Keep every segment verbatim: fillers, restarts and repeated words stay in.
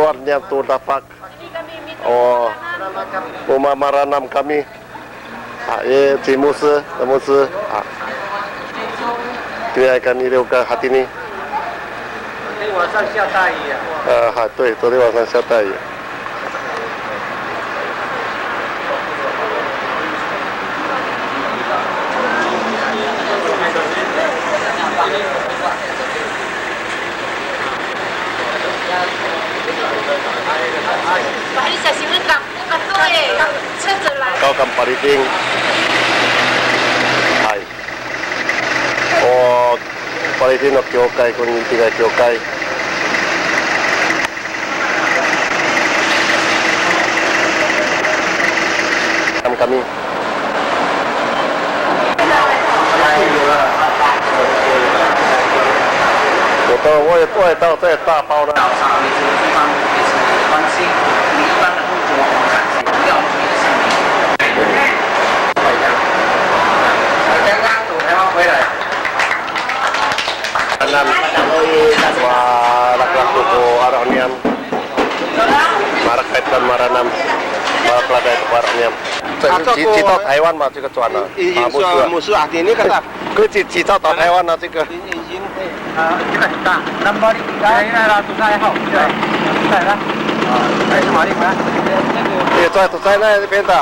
Niyam to dapak. O, o mamaranam kami. A, e, ci Mosi, Mosi. A. Tiniay kami liwka hatini. 昨天晚上下大雨啊。 A, ha, 对，昨天晚上下大雨。 Bali sa simen ka, ka to e, ka 车子来。 Kaw kami Paliting. Hay. O Paliting no kiwkay, ko nitini kiwkay. Kami, kami. 我到，我也，我也到，这也大包了。 Maranam, malaklak to ko aro' niyam. Marakay to maranam, malaklak to ko aro' niyam. 这，啊，这个，寄，寄到台湾嘛，这个船啊。已，已经啊，木须啊。木须啊，你，你看看。可以寄，寄到台湾啊，这个。已，已经，啊，这个很大。那么你，来，来，来，都是爱好，对，来，来。啊，还是马力，来。也在，都在那边的。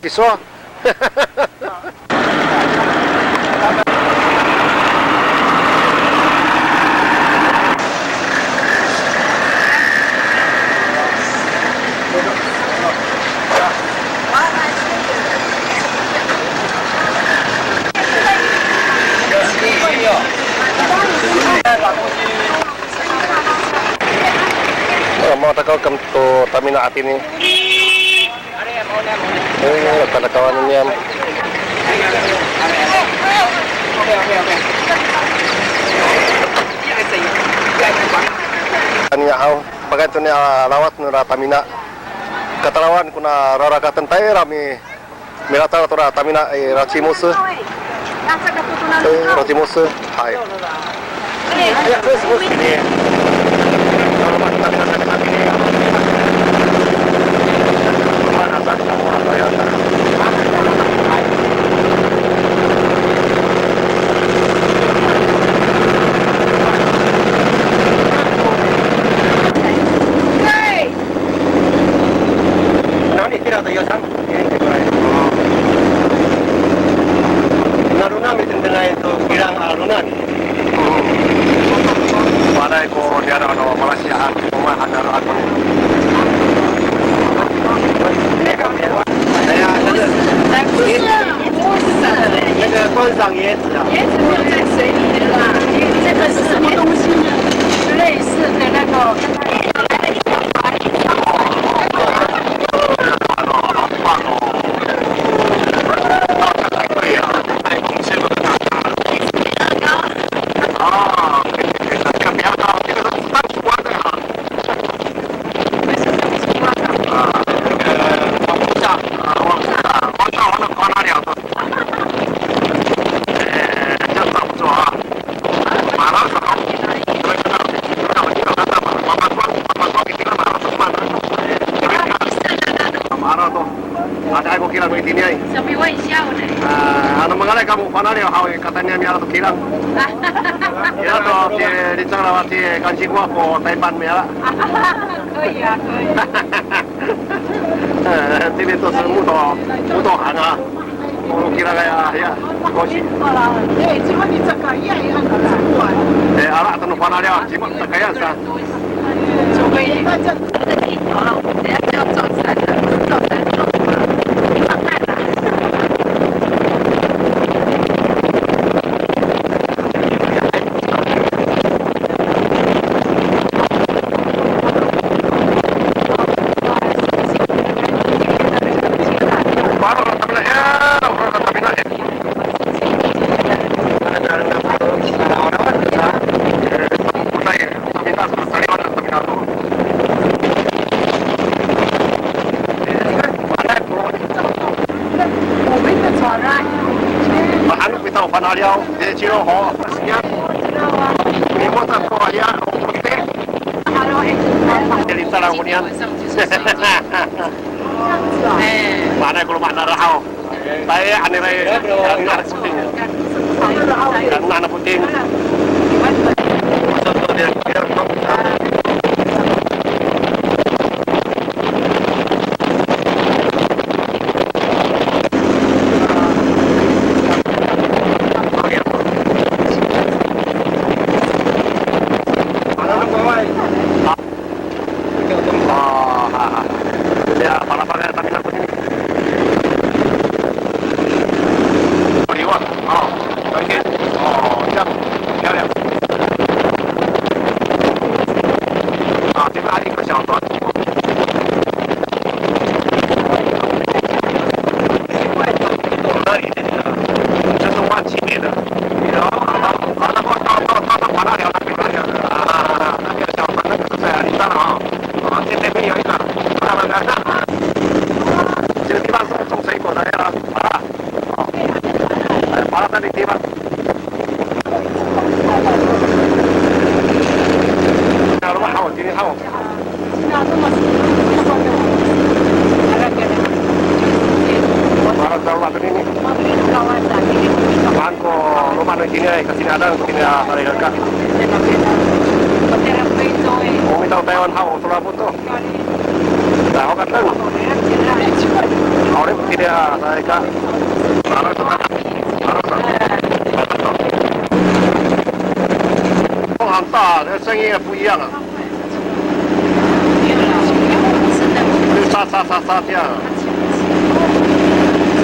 你说。 Mao, takaw kami to tamina' hatini. E, tadakawan niyam. Aniya haw, pakayni to niya lawac nora tamina. Katalawan kona rarakaten tayra mi Milatal tora tamina, e, racimus. E, racimus. Hay. Nani tira to yasang? Nalonami tendenay to kilang a lonami. Walay ko niyaro' no Malaysia han, ko maan han niyaro' ako. 那个观赏椰子啊。椰子没有在水里的啦，这个是什么东西呢？类似的那个，跟它一样。 Ma'araw to. Adihay ko kilang itiniay. Sapiwan i siyaw ne. A, ano mangalay kamo, fanaliyaw haw i, katayni a miala to kilang. Ira to, ci Licang lawa ci Kansikowa ko Taypan miala. 可以啊，可以。Tini to 是木头，木头行啊。 Olo kira kaya, ya, kosi. E, cima ni cakaya, ya, ano, cima. E, ala, tano panaliyaw, cima cakaya sa. Hanu kita panaliyaw, di Ciro ho. Siya. Iko sa ko ya, o puti. Jadi sarang ko niyan. Mana ko loma' nara haw. Tae, anira i, kanna na foting. Kanna na foting. Maan ko loma' no itini, kasinadan ko itini a salikaka. O mita o Taywan haw, o sola po to. Taho ka teng. Haw, ri ko itini a salikaka. 风很大，那声音也不一样啊。 就沙沙沙沙这样。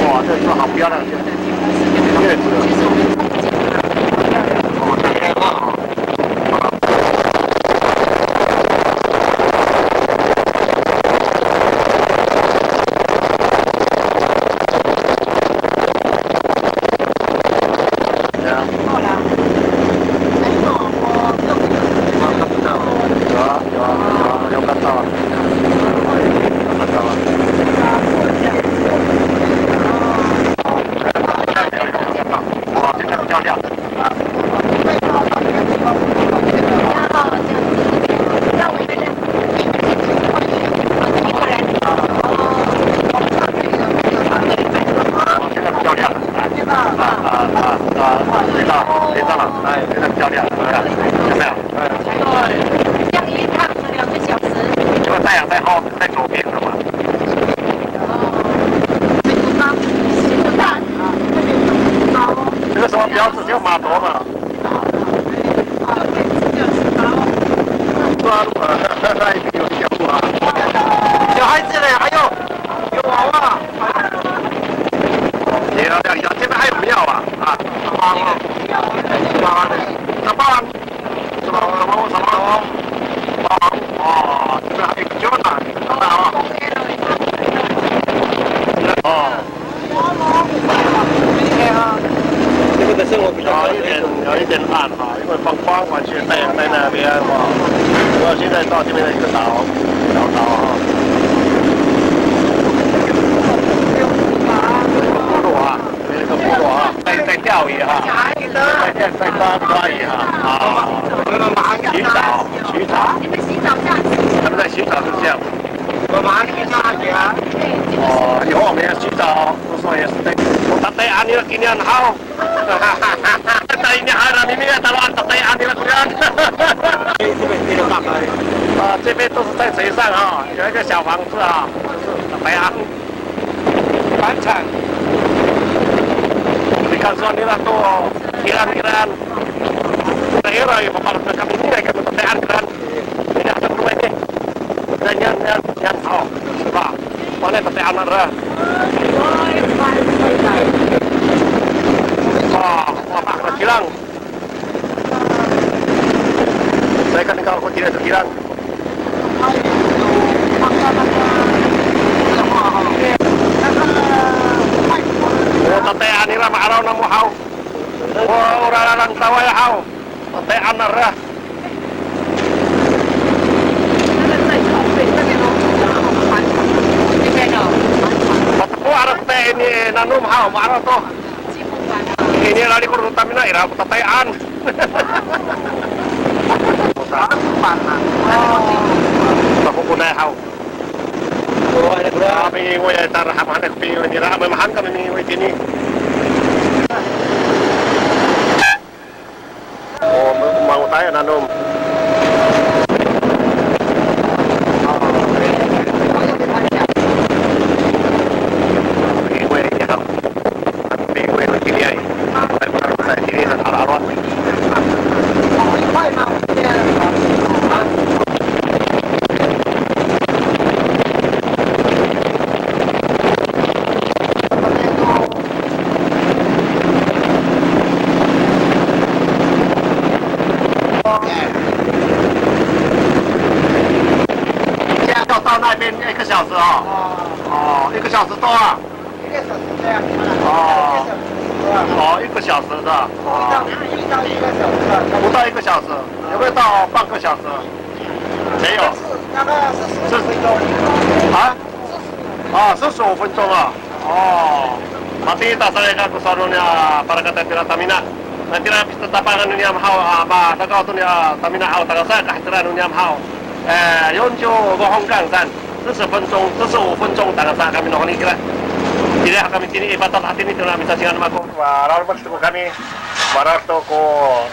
哇，这树好漂亮，这叶子。哦，这边啊。 啊，啊，啊，啊，非常，非常好，哎，非常漂亮，哎，有没有？哎，这样一趟是两个小时。因为太阳在后，在左边的嘛。哦，这个高，这个大，特别高。这个什么标志叫码头嘛。 小孩子呢？还有，有娃娃。也要这样，这边还有庙啊，啊，啊，啊，啊，什么，什么，什么，什么，哇，这边还有酒呢，看到啊。哦。 这边的生活比较好。有一点，有一点暗哈，因为风光完全太阳在那边哈。不过现在到这边的一个岛，小岛哈。部落啊，有一个部落啊，在，在钓鱼哈，在，在抓，抓鱼哈，啊，洗澡，洗澡。你们洗澡这样子？他们在洗澡是这样。 哦，以后我们要洗澡，都说也是对。O tatayaan nira kinian haw. Tatayaan nira, mimi ya talo tatayaan nira kinian. 啊，这边都是在水上哈，有一个小房子啊，就是tatayaan. 你看说你那个 kiran, kiran. Daira, ya, papalit kami ini, ya, kami tatayaan, kiran. Ini ada rumah ini. Dan yan, yan, yan, oh, coba. Mana tatayaan nira? Wah, wah, tak ada kilang. Saya kan kalau kau tidak ada kilang. O tatayaan nira ma'araw namo haw. O, o raranan taway haw. Tatayaan nira. 他们在草堆那边哦，那边哦。Matepo ira ko tatayaan i nanom haw, ma'araw to. 基本款啊。Ira, lalikor no tamina, ira ko tatayaan. Pakokoday haw. A, miingoy, tara hamahanek, miingoy nira, a, mamahan kami miingoy tini. O, mangotay nanom. Seattle 到那边一个小时哦。哦，一个小时多啊。一个小时这样子啊。哦。一个小时多啊。哦，一个小时是吧？不到，不到一个小时啊。不到一个小时，有没有到半个小时？没有。是，大概是四十分钟。啊？啊，四十五分钟啊。 O, matiya salikaka ko sowal no niya, a, parakatay tira tamina. Na tira pisatapangan no niyam haw, a, ma, saka to niya tamina haw, tangasa kahatira no niyam haw. E, 四十五分钟, 四十五分钟, tangasa kami no honi kira. Tira kami tini, i, patat hatini, tira misasingan mako. Wa, lalomad to kami. Maral to ko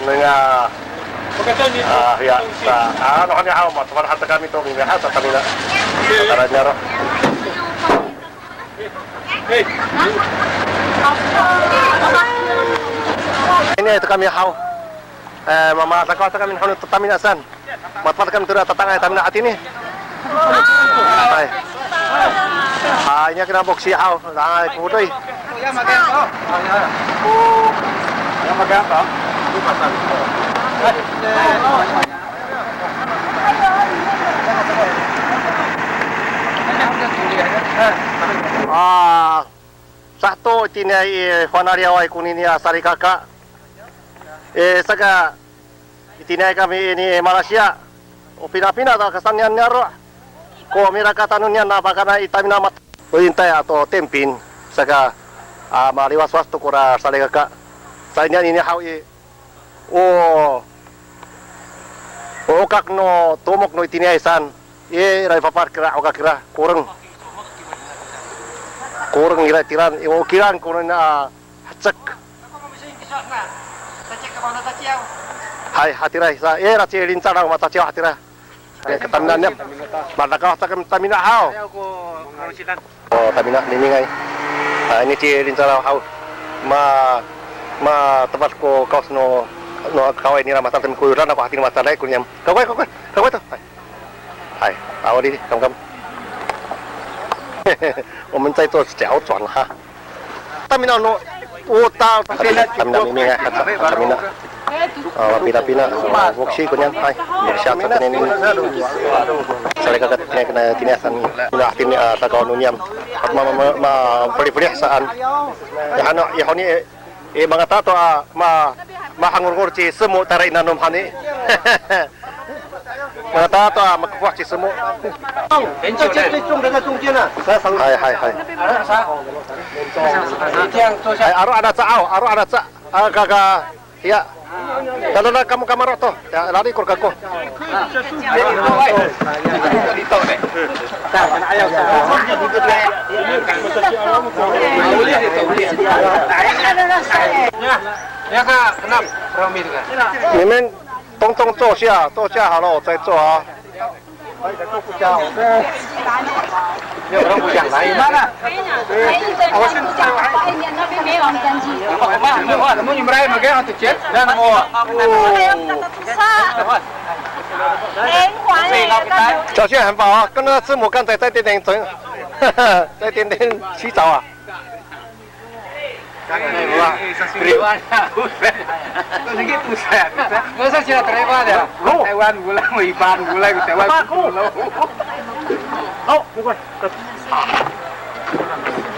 nengneng a, a, hiya, sa, a, ano kami haw, ma, tafalahad kami to, mimihasa kami na. Tara niyaro'. Ini to kami haw. E, mama, saka to kami haw, to kami nasan. Matpat kami to tata'angay tamina hatini. Hay. Hay, iniya kina boksi haw, hay, kokoday. A, saheto itiniay i fanaliyaway konini a salikaka. E, saka itiniay kami ini Malaysia. O pinapina to kasaniyan niyaro'. Ko mirakatan no niyan na pakana i tamina mat-, o intay ato tenpin, saka, a, maliwaswas to kora salikaka. Sa iniyan ini haw i, o, o 'okak no tomok no itiniay san. Ira i fafa'ed kira, 'okak kira, koreng. Koreng ira tiraan, i, o kiraan koreng a hecek. Hay, hatira sa, ira ci Lincalaw macaciyaw hatira. Hay, katamina niyam. Malakaw sa kami tamina haw. O, tamina, mimingay. A, ini ci Lincalaw haw. Ma, matefad ko kaos no, no kaway nira, masatem ko yoran ako hatini, masaday ko niyam. Kaway, kaway, kaway to. Hay. Hay, awa didi, kamkam. O, mencay to, setiya o cuan ha. Tamina no, o ta. Tamina mimingay, tamina. A, mapinapina, a, boksi ko niyam, hay, boksi ato nini. Salikaka tini, kena tini asan, na tini, a, sakaw no niyam. At ma, ma, ma, ma, pelih-pelih saan. Ya, ano, ya, honi, e, e, mangata to, a, ma, mahangorngor ci Semo tara i nanom hani. Mangata to, a, makefoh ci Semo. Hay, hay, hay. Hay, aro' ana ca aw, aro' ana ca. A, kaka, iya. Tadada kamo kamaro' to. Ya, lalikor kako. Mimin, tongtong 坐下，坐下好了，我再做啊。 小谢很饱啊，跟那个师母刚才在店里整，在店里洗澡啊。 Taiwan, buset. Masa sila Taiwan ya? Taiwan, bulan, Iban, bulan, Taiwan, bulan.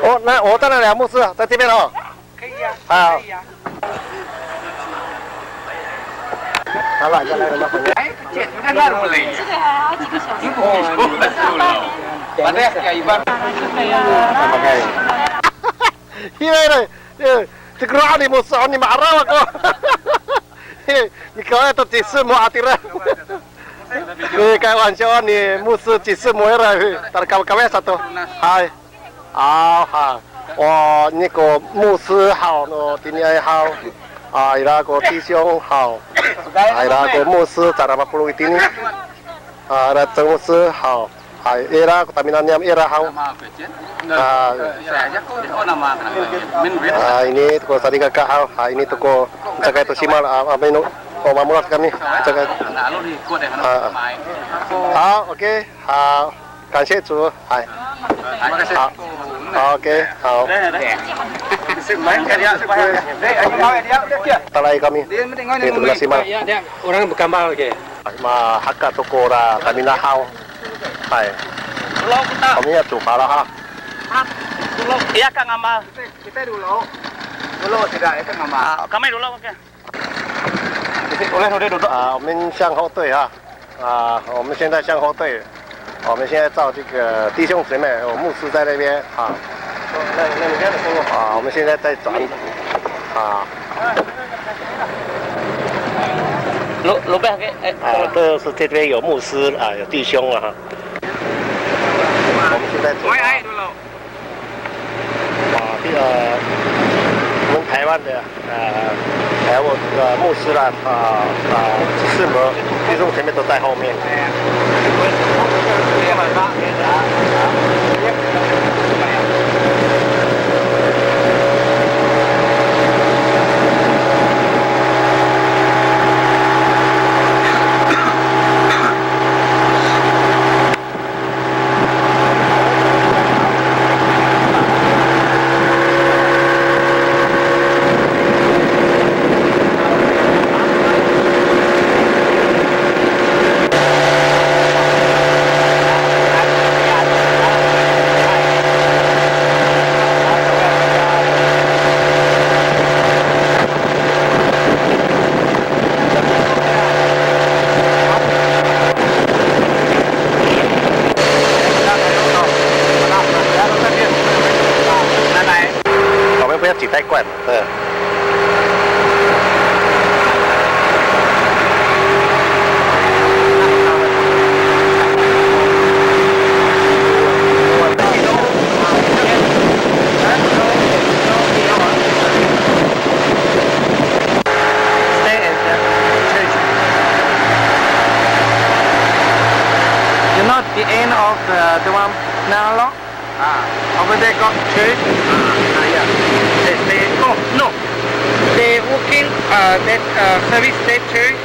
O, na, o, 在哪里啊，牧师？在这边哦。可以啊，好。可以啊。好了，再来了吗？哎，不见，那那不累呀。这个还要几个小时？Patay, ya, Iban. Ira, ira, ira, Tikero ni musu ni ma'araw ako. He, mikaway to ci Simo a tira. He, kaway siya ni musu ci Simo ira, he, tara kawkaway sato. Hay. Aw, ha. O, niko musu haw, no, tiniay haw. A, ira ko 弟兄 haw. A, ira ko musu, tara mapolong itini. A, ira 曾牧师 haw. Hay, ira ko taminaniyam ira haw. A, a, ini to ko salikaka haw. A, ini to ko cakay to simal, a, a, mino, o, mamolas kami. Cakay. A, a. Haw, OK. Haw, 感谢主. Hay. Haw. OK, haw. Talay kami. Ini to ko na simal. Ya, ya, orang bergambar, OK. Mahaka to ko ra kami na haw. Hay. Kami ya to pala ha. Iya, Kang Amal. Kita dulu. Dulu tidak, ya, Kang Amal. A, kami dulu, OK. 啊，我们向后退哈。啊，我们现在向后退。我们现在照这个弟兄姊妹，有牧师在那边啊。啊，我们现在在转啊。 Lo, lo ba, eh, 啊，这是这边有牧师啊，有弟兄啊。我们现在走啊。 啊，这个我们台湾的，呃，还有这个牧师啦，啊，啊，执事们，弟兄姊妹都在后面。我们不要挤太快嘛，嗯。 Stay at the church. You know the end of the, the one now, long? Ah. Over there got church? Ah, ah, yeah. They, they, no, no. They working, uh, that, uh, service that church,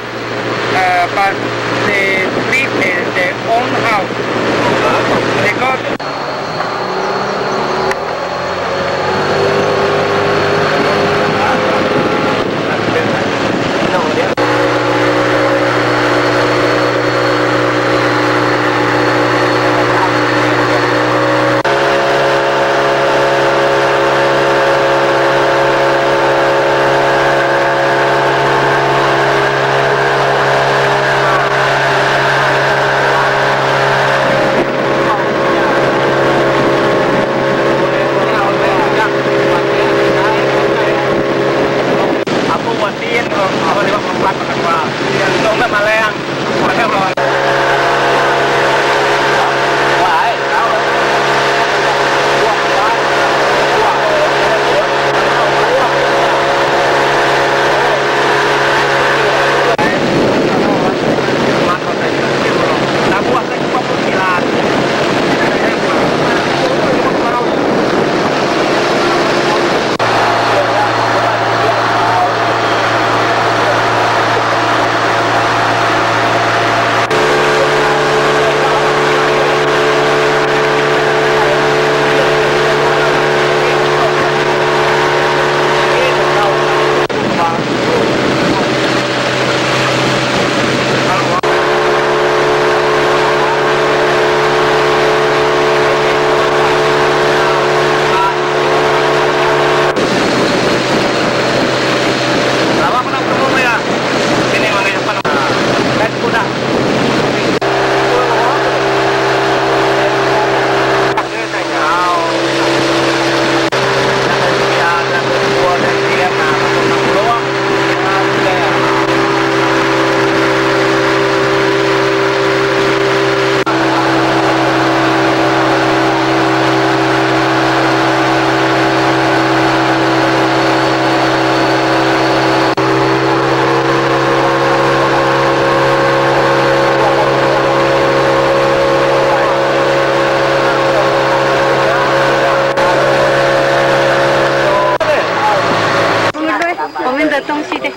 uh, but they live in their own house. They got 我们的东西的。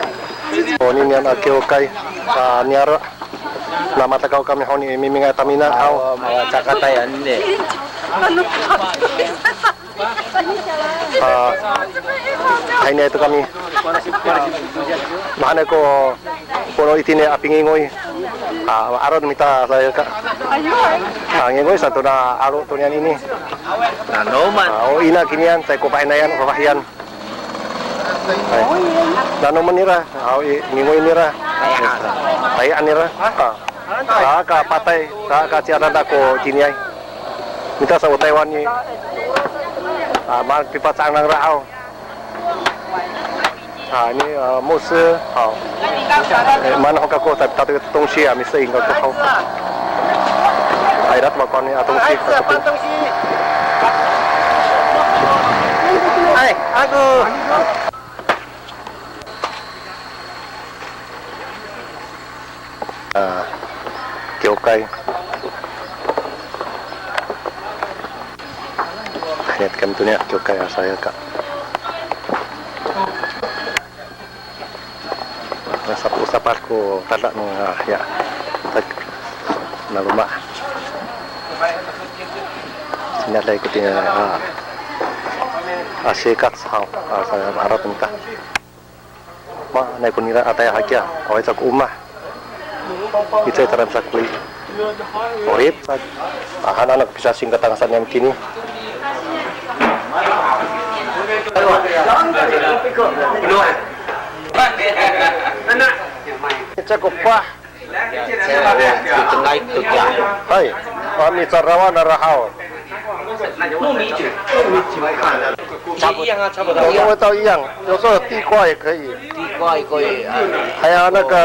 Oninian a kiwkay a niyaro'. Na matakaw kami honi i mimingay a tamina haw. Awa, mawacakatay anini. A, hay niya to kami. Mahaenay ko, kono itini a pingingoy. A, 'aro mita saya ka. A, ngingoy sa to na 'aro to niyan ini. Nanoman. A, o ina kinian, caay ko fa'inayan, o fafahiyan. Hay. Nanoman nira, aw, i, ngingoy nira. Tayaan nira. Ha. Saka patay, saka ciadada ko ciniyay. Mita sa o Taywan i, a, maan pipaca'ang nangra aw. A, ini, a, 牧师, haw. E, maan ho kako, ta, ta, 东西 a, mise'ing kako haw. Ay, ira to mako ni a 东西. Ay, ako. A, kiwkay. Niyat kami to niya kiwkay a saya ka. Sapasapal ko tada no, a, ya. Tak, na loma'. Siniyaday ko tiya, a, a, sikat haw, a, sa, 'aro to mita. Maanay ko nira a tayal hakiya, awaay sa ko omah. Icay tara misakoli. 'Orip sa, a, han anak pisasingkatang sa niyam kini. Icay ko pah. Hay, a, micarawan nara haw. 一样啊，差不多。 我们味道一样，有时候地瓜也可以。地瓜也可以，啊。还有那个，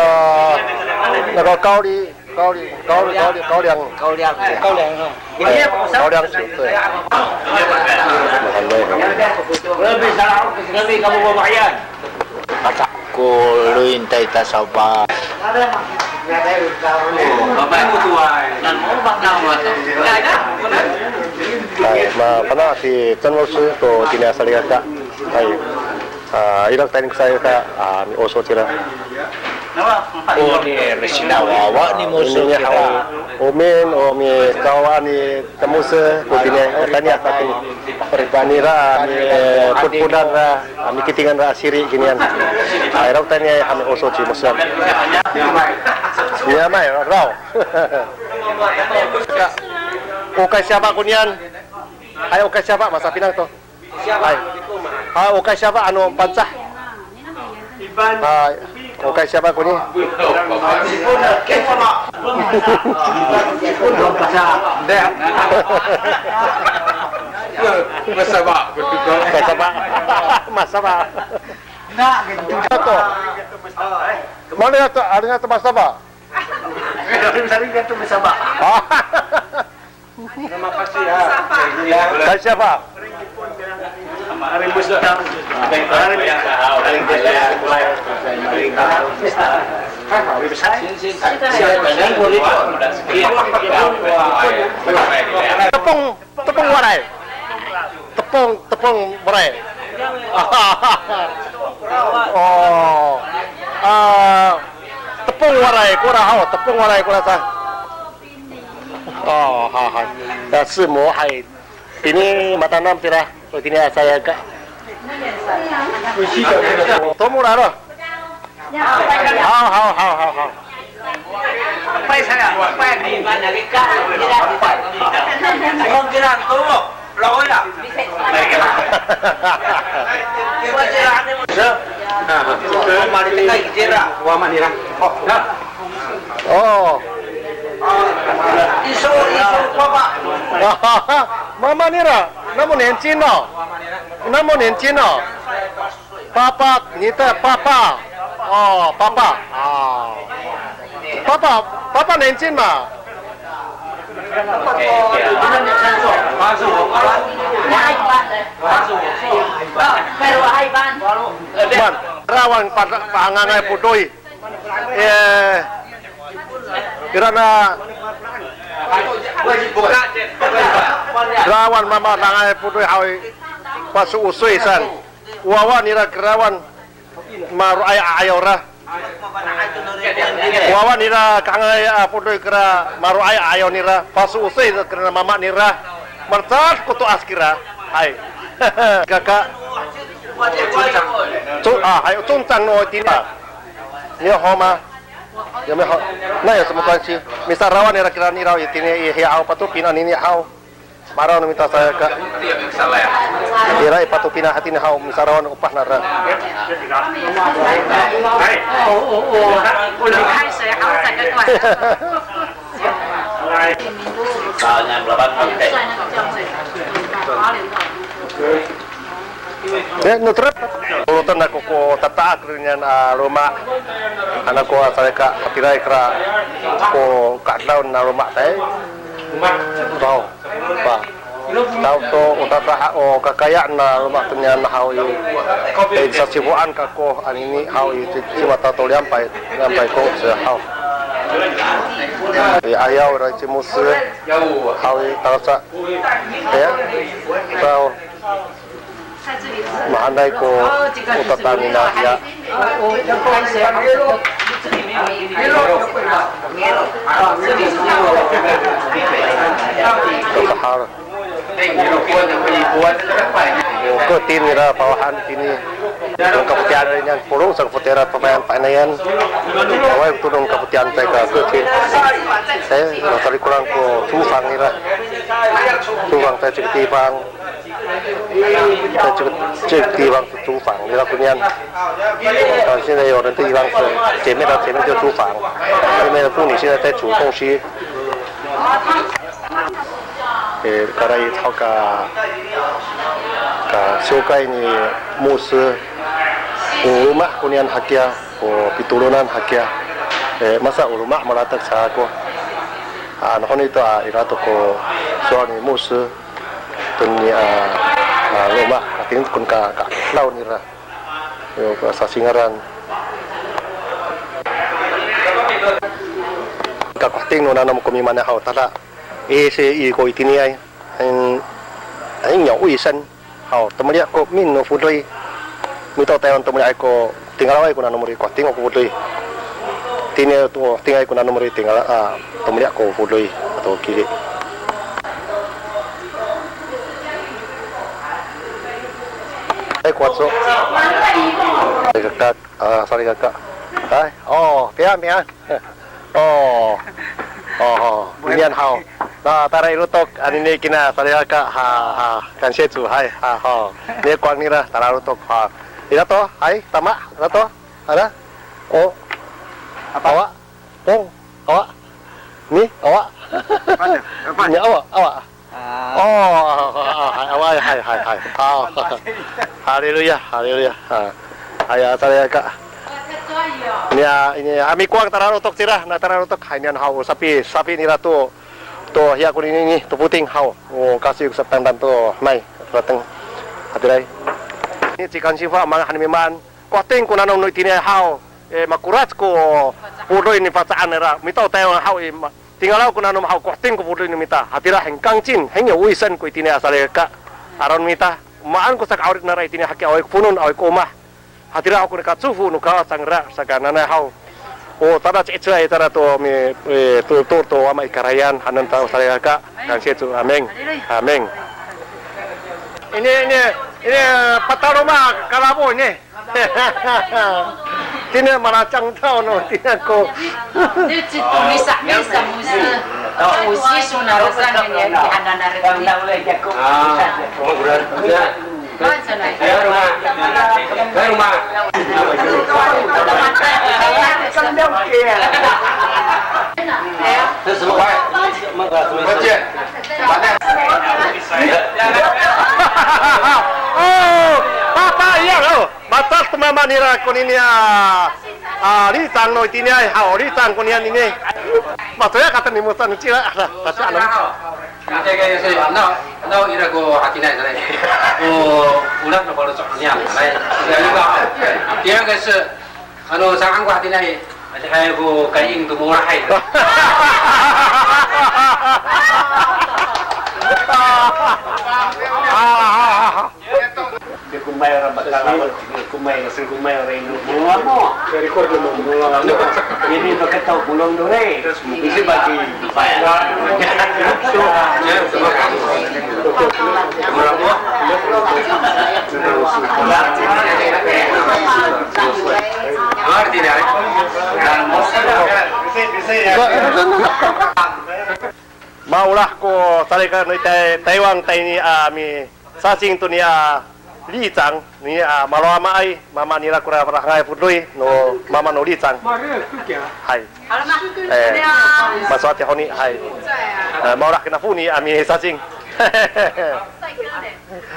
那个高丽，高丽，高丽，高丽，高粱。高粱。高粱啊。哎，高粱酒，对。很累很累。 Ko loy tayra i Tasawba. Hay, mafana' ci Cen 老师 to tiniay a salikaka. Hay. A, ira ko tayni ko salikaka, a, mi'oso cira. O ni, resina wawa ni moso cira. O min, o mikawaan ni Tamose ko tiniay, o tayni a tini. Nira, a, mi, e, podpodan ra, a, mikitingan ra a siri kinian. A, ira ko tayni a mi'oso ci Mosan. Niyam ay, raw. O kay siyafa konian. Ay, o kay siyafa, masapinang to. Ay. A, o kay siyafa, ano, Pangcah. Hay, o kay siyafa koni. Masaba. Masaba. Masaba. Ato. Mana ato, ada ato masaba. Ada ato masaba. Terima kasih ya. Kay siyafa. Tepong, tepong walay. Tepong, tepong walay. O, a, tepong walay kora haw, tepong walay kora sa. O, ha, ha. Ya, 是吗? Hay. 今天 matanam tira, o, 今天 saya ka. Tomol aro. Haw, haw, haw, haw, haw. O. Mama nira, namo 年轻 no? Namo 年轻 no? Papa, nita, papa. O, papa. A. Papa, papa 年轻 ma? Man, rawan pa, pangangay podoy. E, ira na, rawan mama tangay podoy haw i, paso'osoy san. Wawa nira kerawan, Maro'ay a 'ayaw nira. Wawa nira, kahengangay a fodoy kira, maro'ay a 'ayaw nira, paso'osay kira mama nira. Malecad ko to'as kira. Hay. Kaka. Co, a, hay, o congcang no itini. Niya ho ma. Ya me ho. Na ya, semo kowansi. Misarawan nira kira nira itini i hiya haw, patopina nini haw. Maraw no mita salikaka. Ira i patopina hatini haw, misarawan o epah nara. E, no tera. Oloten ako ko tata'ak niyan a loma'. Ano ko a salikaka, hatiraay kira ko ka'edaway a loma' tay. Taw. Pa. Taw to, o tata'a, o kakaya na loma' to niyan haw i. E, sasifoan kako anini haw i, ci, cimata to liyampay, liyampay ko sa haw. E, 'ayaw ira ci Mos haw i, talasa. Ya. Taw. Mahaenay ko o tata'ang nina hiya. Tata'ang. O ko tin nira fawahan tini. Nong kafoti'an niyan, polong sa kafoti'an nira, pamayan, pa'inayan. Awaay ko to nong kafoti'an caay ka ko tin. E, sarikoran ko 厨房 nira. 厨房 caay cika 地方. 在这个，这个地方是厨房，你看这样。啊，现在有人的地方是前面的，前面就厨房，后面的妇女现在在煮东西。E, kara i, haw ka, ka 教会 ni Mos, o loma' koniyan hakiya, o pitolonan hakiya. E, masa o loma' malatek sa ako. A, ano honi to a, ira to ko sowal ni Mos. Toni a, a, loma', a, tini to kon ka, ka'edaway nira. Yo, ka sasingaran. Ka koheting no nanom ko mimaan haw, tada. I, si, i ko itiniay. Hin, hin, yo, 卫生. Haw, tomeli' ko min no fodoy. Mita o Taywan tomeli' ko tingalaw ko nanom ri, koheting ko fodoy. Tini to, tingalaw ko nanom ri, tingala, a, tomeli' ko fodoy ato kili. Ay, kuwatso. Salikaka, a, salikaka. Ay, o, piyan, piyan. O. O, o. Inian haw. Na, tayra i lotok, anini kina salikaka, ha, ha. Kansiya to, hay, ha, ha. Ni kowang nira, tayra lotok, ha. Ira to, hay, tama, ira to. Ada? O. Apa? Awa. Pong. Awa. Ni, awa. Apa? Apa? Ni awa, awa. A. O, awa, hay, hay, hay, hay. A. Haleluya, haleluya. A. Hay, a, salikaka. Ni a, ini, a, mikowang tayra lotok cira, na tayra lotok, hay nian haw, sapi, sapi nira to, to hiya konini, to foting haw. O, kasi ko sa tangtan to, may, rateng. Hatiray. Ni ci Kansifa, manga han mimaan. Koheting ko nanom no itiniay haw, e, makorac ko fodoy nifaca'an nira. Mita o Taywan haw i, ma-, tingalaw ko nanom haw, koheting ko fodoy no mita. Hatira 很干净, 很有卫生 ko itiniay a salikaka. Aron mita, maan ko saka'orip nara itiniay hakiya, awaay ko fonon, awaay ko omah. Hatira haw ko nika 祝福 no Kawas cangra, saka nanay haw. O, tada ci'icelay tara to mi, e, to, to, to wama i karayan, hanen ta o salikaka. Kansiya to, amin. Amin. Ini, ini, ini, pataloma kalafo ini. Tini malacang taw no, tini ko. Tini ci to misa, misa, misa. O, si so na sa ni, ni, ni, hana na ri. A, o, benar. Baru, Ma. Baru, Ma. O, papa, iya, o. Matas to mama nira konini a, a, licang no itiniay, haw, licang koniyan ini. Matoya kata ni Mosa no cila, a, tasi anan. Ante kaya sa, na, na ira ko hatiniay sanay. O, olah no faloco' niyam sanay. Ira ko, ira ko sa, ano, saan ko hatiniay, adihay ko kaing to molahay. Kumay ra bakalawan, kumay, kumay ra ino. Mula mo. Ini bakataw bulong do, eh. Isi bagi. Maolah ko salikaka no i Tay-, Taywan tayni a misacing to niya 里长 niya, a, malowamaay, mama nira kora farahangay fodoy no mama no 里长. Hay. E, masowati honi, hay. E, maolah kina foni a misacing.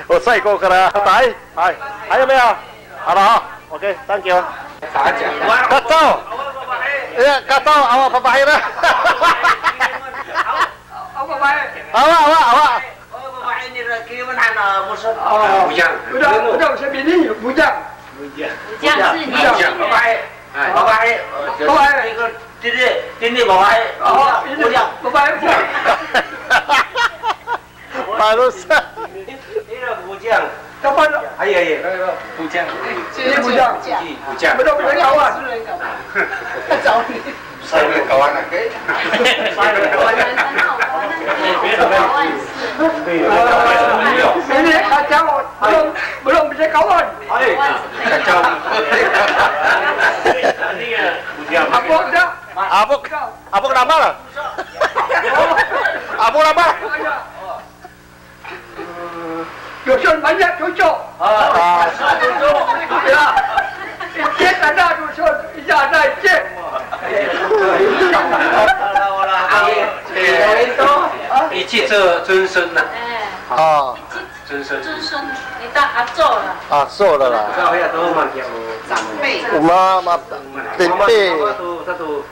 O, 帅哥 kora tay. Hay. Hay, 有没有？好了哈。OK, thank you. Kacaw. Ya, kacaw, awa fafahi ra. Awa, awa, awa. Bujang. Bujang, bujang, bujang. Bujang. Bujang. Bujang. Babae. Babae. Babae. Ini, ini babae. Bujang. Babae, bujang. Barusan. Ini bujang. Kapan? Ayo, ayo. Bujang. Ini bujang. Bujang. Betul, betul, kawan. Saya kawan, oke? Ini kacau. Belum, belum bisa kawan. Kacau. Apa dah? Apa, apa nama? Apa nama? Dusun banyak cucu. A. Ya. Icit ada dusun, icit ada icit. Icit 是尊孙呐。A. 尊孙。尊孙。尊孙，你当阿祖了。阿祖了啦。长辈。Mama, mama, 长辈。Mama, mama 都，他都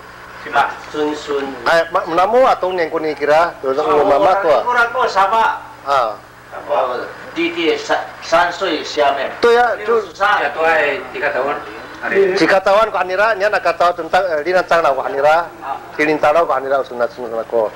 Ay, ma, namo a tongnen koni kira, to, o mama to a. Ora ko sama. A. 弟弟三，三岁下面。对呀，就，六十三。Cikatawan ko anira, niyan a kacaw tentang, e, linacang ko anira, tilintalaw ko anira, o sona, sona ko.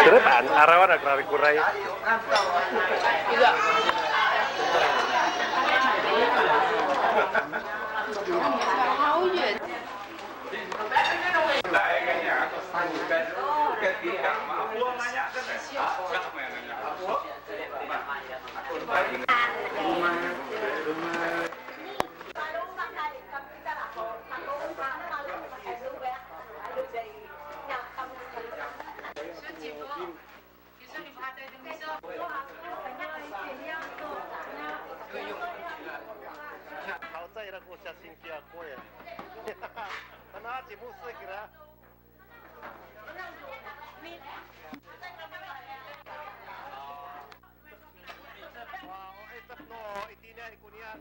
Terus, an, arawan ako rarikoray. Haocay ira ko syasin kiya ko ya. Tana ci Mose kira. Wa, o 'icep no itiniay koniyan.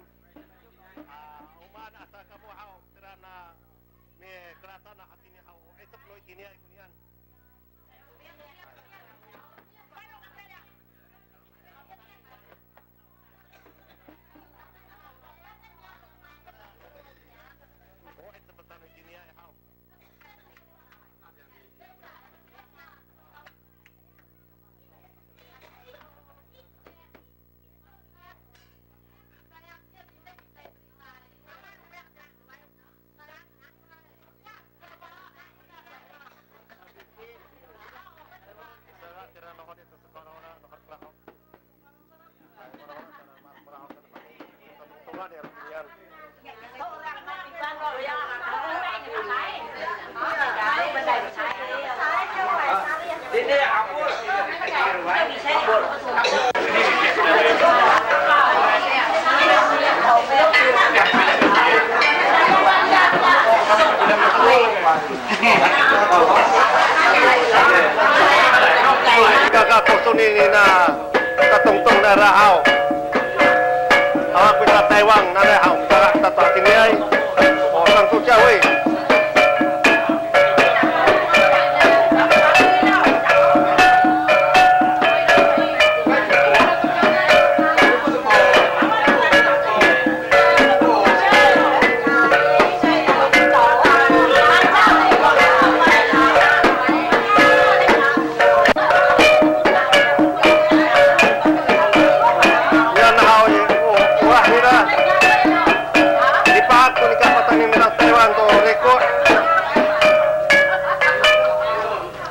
A, o maan asa kamo haw, tira na mikelatan a hatini haw, o 'icep no itiniay koniyan. Kaka, posoni nina tatongtong nara haw. Awa ko ira Taywan nara haw, mitala kita to hatiniay. O, saan to cawi. Yan haw i, o, owah nira. Lipahak to nika patayni nira Taywan to riko'.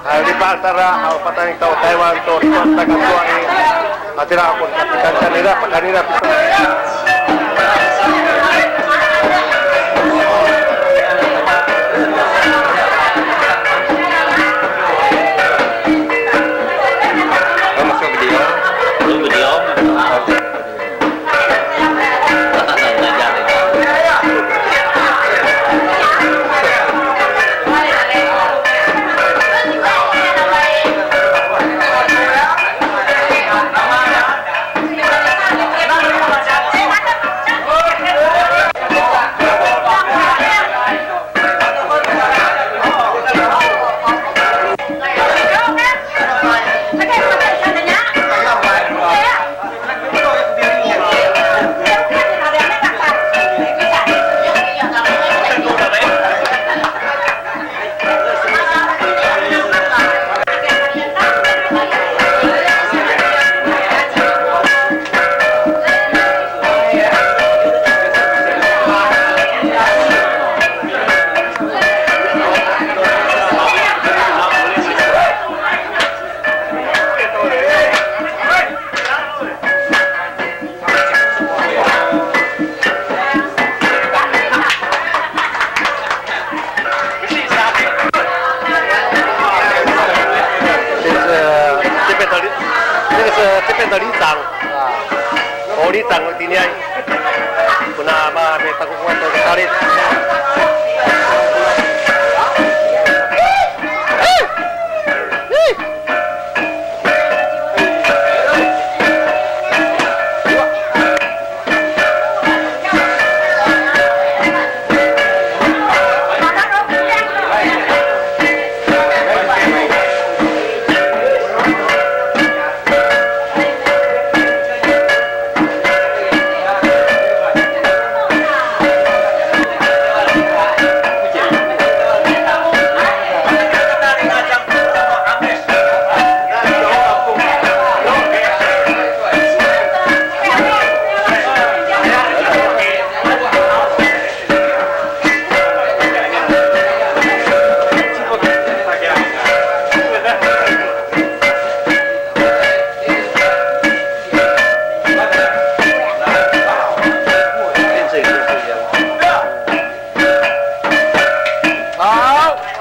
Hay, lipahak tara haw patayni to Taywan to riko' taka to i. Hatira ako kapitan nira, pakanira. Masuk video. Masuk video. This, uh, 这边的里，这个是这边的里长啊，哦，里长今天，不那么没打过官司的道理。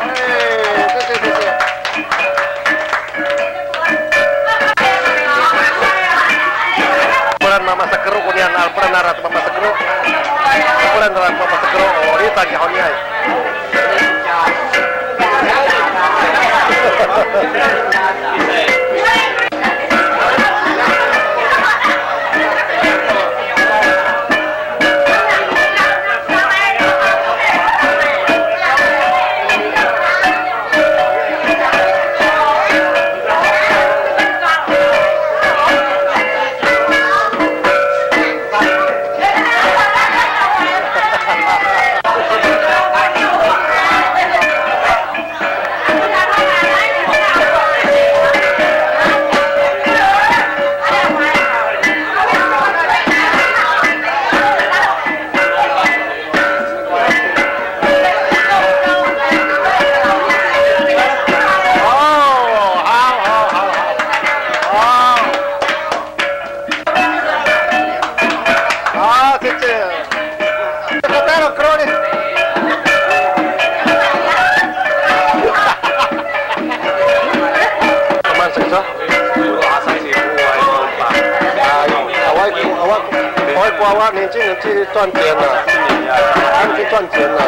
谢谢，谢谢。Peran mama sakero konian, a, peran ira to mama sakero. Peran ira to mama sakero, o, ritang i honiay. Awa, awa, awa, 年轻人去赚钱了，他们去赚钱了。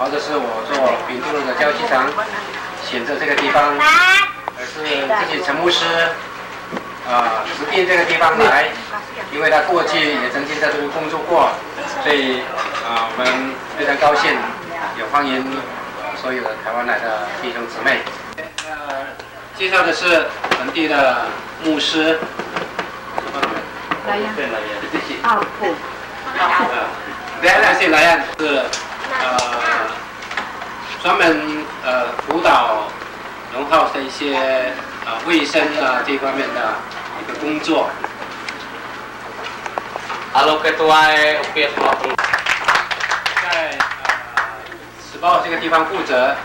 这是我做平肚路的教区长，选择这个地方，而是自己陈牧师，啊，指定这个地方来，因为他过去也曾经在这边工作过，所以，啊，我们非常高兴，也欢迎，啊，所有的台湾来的弟兄姊妹。呃，介绍的是本地的牧师。来呀。啊，不。呃，Layan 是，呃，专门，呃，辅导荣浩的一些，呃，卫生啊这方面的一个工作。Halo ketuay, upit 在，呃，此报这个地方负责，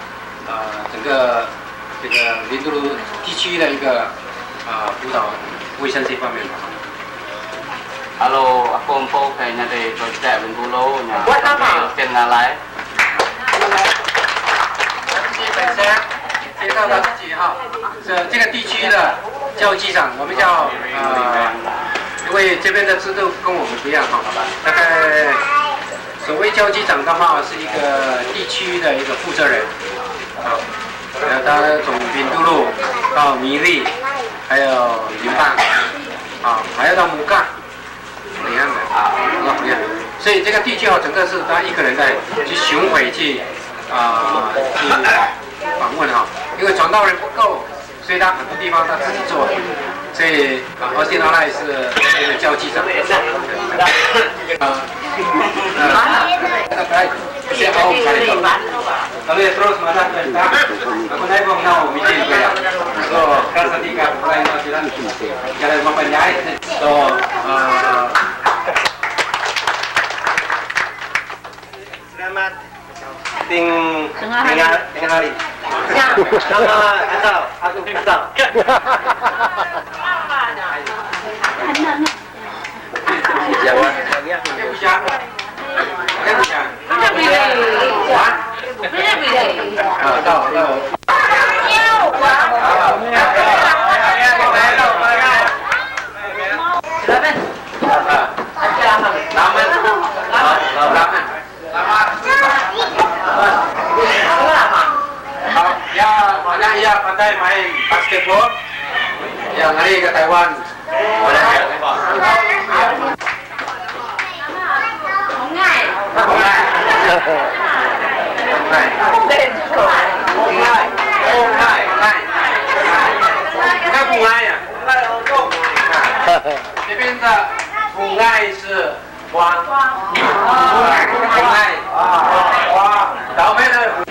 呃，整个这个林都地区的一个，呃，辅导卫生这方面的。Halo, ako mpo kay niya di Tojda Bintolo niya. Buat apa? Ken ngalay. 介绍他自己哈，这这个地区的教区长，我们叫，呃，因为这边的制度跟我们不一样哈，大概所谓教区长的话是一个地区的一个负责人，啊，呃，他从平都路到米利，还有林邦，啊，还要到木港。 你看，啊，你看，所以这个地区哦，整个是他一个人在去巡回去，啊，去访问哈，因为传道人不够，所以他很多地方他自己做，所以，啊，Austin Alliance 是这个教区长。啊，啊，来，谢谢，好，我们下一个。 Kami terus mana kita. Ako na po ang nao, mitin ko ya. So, kasa di ka, kulay na sila. Kaya mapanyay. So, ah, salamat. Ting, tinga, tingali. Sama, kasal. Ako, kasal. Ya, mana ya pandai main basketball? Ya, ngari ke Taiwan.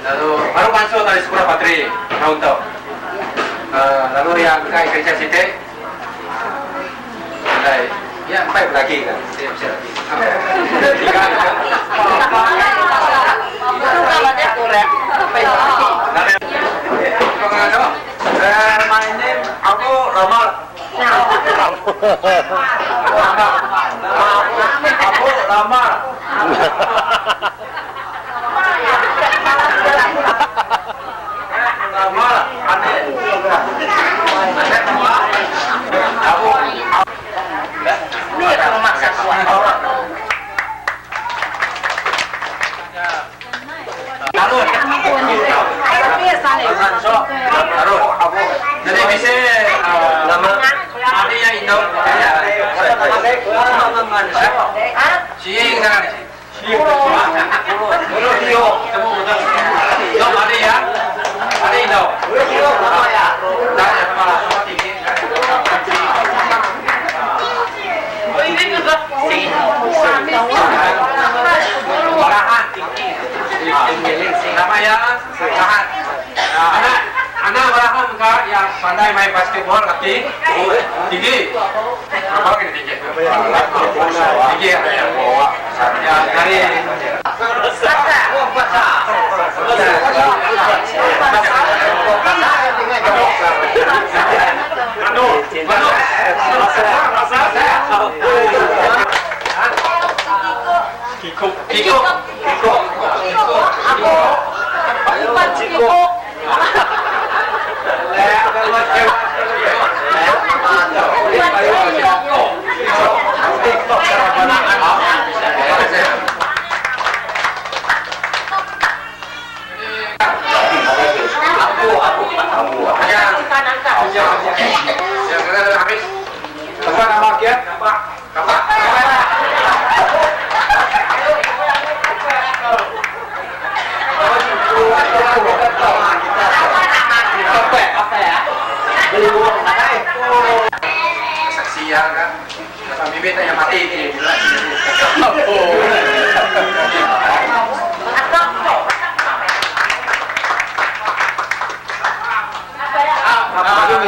Lalu, baru masuk dari sekolah patri, nonton. Eh, lalu yang kai kerja sini, Ay, ya, five lagi kan? Siya, siya lagi. Tiga. Pangalan? Eh, my name Abu Ramar. Ramar. Abu Ramar. Tarod. Tarod. Jadi bisa, eh, nama? Adi ya, Indo. Sing, nah. Balahan. Nama ya? Balahan. Ana, ana balahan ka ya pandai main basketball, laki? Tinggi. Berapa lagi tinggi? Tinggi ya? Ya, dari Kiko. Kiko. Kiko. Kiko. Iya kan? Dapat bibit yang mati ini. Apa? Apa? Apa? Apa?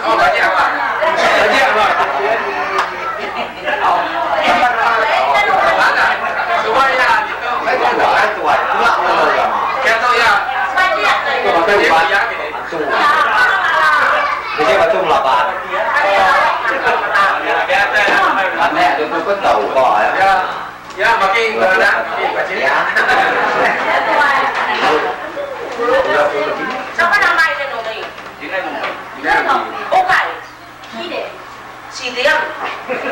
Oh, banyak, Pak. Banyak, Pak. Mana? Coba ya, gitu. Saya tahu ya. Saya tahu ya, gini. Jadi, betul lah, Pak. Aneh, itu pun tahu kok, ya. Ya. Ya, makin berada, makin bacin. Ya. Sapa nama ini, Noni? Ini, Noni. Noni. Okai. Hide. Side. Side. Hide.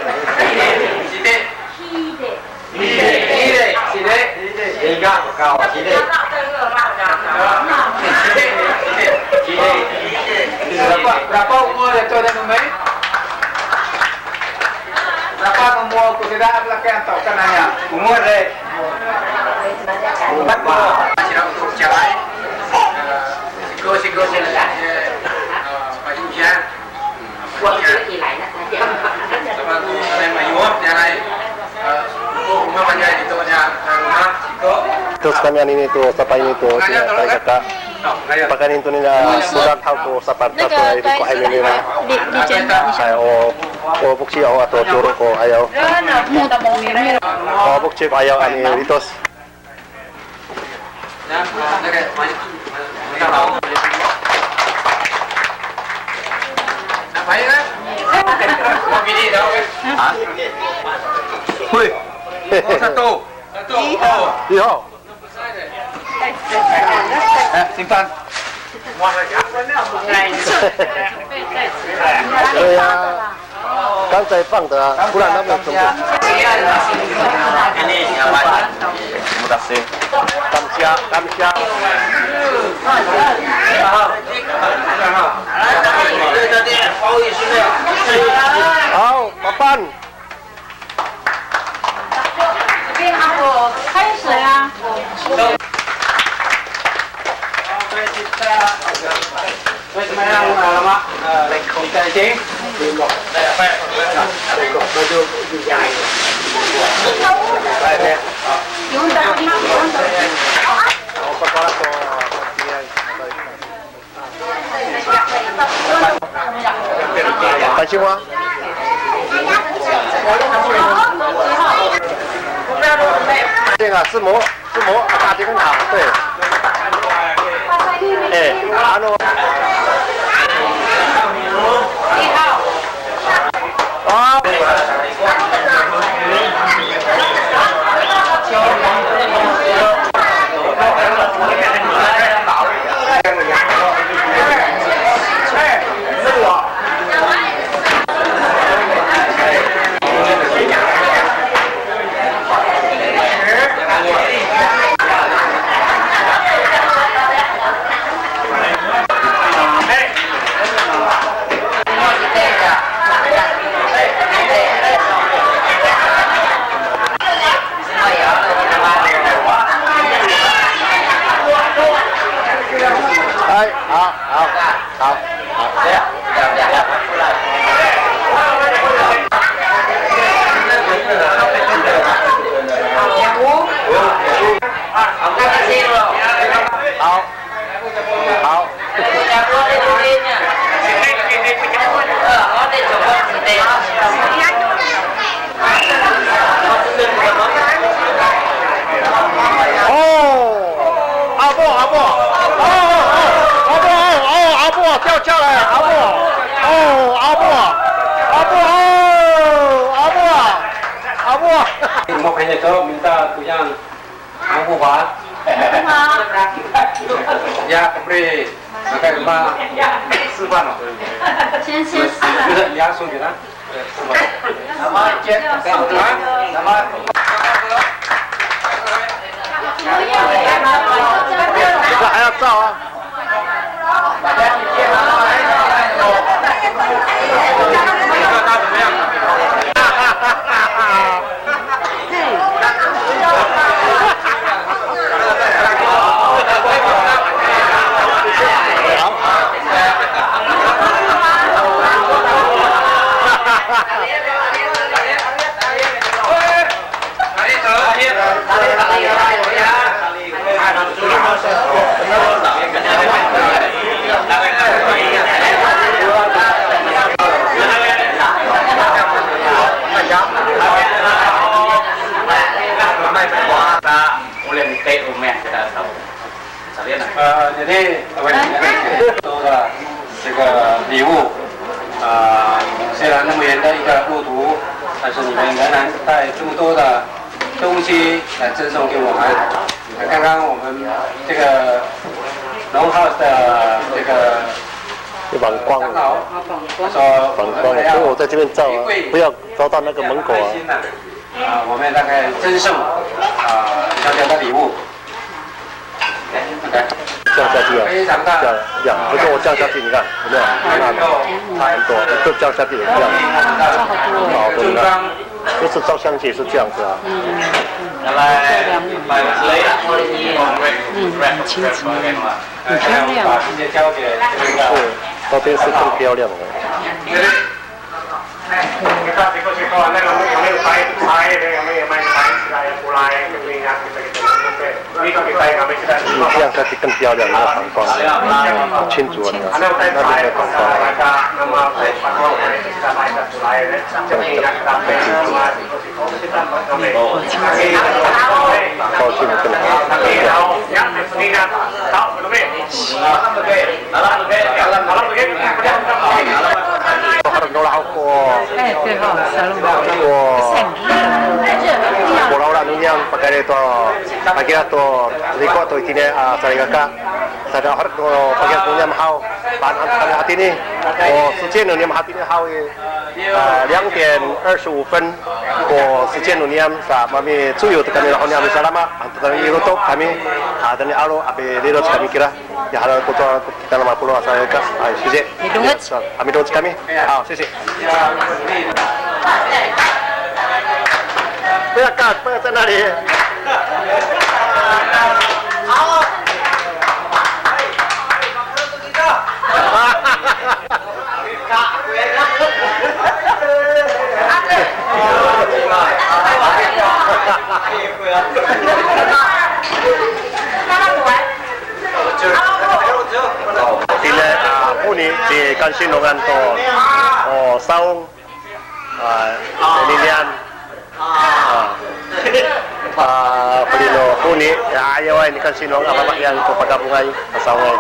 Hide. Hide. Side. Side. Side. Side. Berapa, berapa umur itu, Noni? Berapa umur ko sira, laki atau kanaya? Umur, eh. Empat puluh. Sira untuk jalan. Eh, siko, siko, siko, eh, eh, baju usia. Baju usia. Sama tu, sama yang mayuh, jalan. Eh, untuk rumah banyak itu, banyak rumah, siko. Terus kami ini tuh, sapa ini tuh, sira, kaka. Pakaen to nira, sodak haw ko saparta to, ay, ko hay nira. Ay, o, o boksi, o, ato coro ko ayaw. O boksi ko ayaw, ani litos. Ha? Hoy. Sato. Sato. Iho. Eh, simpan. Iya. Kamsiya, kamsiya. Haw, papan. 这边还有开水啊。 Pansin mo. Pansin a, 字母，字母，打电话，对。哎，ano. Hai, 好，好，好，好。好。 好。哦，阿伯，阿伯，哦，哦，哦，阿伯，哦，哦，阿伯，跳下来，阿伯，哦，阿伯，阿伯，哦，阿伯，哦，阿伯，阿伯。 Mo kanya to, minta to yang. Ang buka. Ya, kembali. Makan rumah. Supan, no? 先吃。 Ya, supan. Nama, Cek? Nama? Kita 还要照啊。动物园的一个路途，但是你们仍然带这么多的东西来赠送给我们。刚刚我们这个龙 House 的这个就反光了，长老说，反光了，所以我在这边照啊，不要照到那个门口啊。啊，我们大概赠送啊小小的礼物。OK，降下去啊，非常大降呀，不是我降下去，你看有没有？你看差很多，就降下去了，这样，好多你看，就是照相机是这样子啊。来，嗯，很清楚，很漂亮。把这些交给这个是，照片是更漂亮的。 你这样下去更漂亮，那个反光，清楚了，那边的反光。这样子，高兴更好。Ko, ko, ko, niyam pakayni to, pakayni to, riko to itini a salikaka. Saka herek no pakayni niyam haw, paan han to kami hatini. O, 时间 no niyam hatini haw i, a, 两点二十五分. Ko 时间 no niyam sa mamicoyo to kami, raho niyam salama, a, tani i lotok kami, a, tani aro a pililoc kami kira. Ya, hala ko to, kita na mapolo asa ka. Ay, 谢谢. Midongec. A, midongec kami. 好，谢谢. 不要看，不要在那里。Hatini, a, honi ci Kansinongan to, o, sawong, a, ninian, a, a, pafeli no honi, a, ayaway ni Kansinong a fafahiyan ko pakabongay, a, sawongay.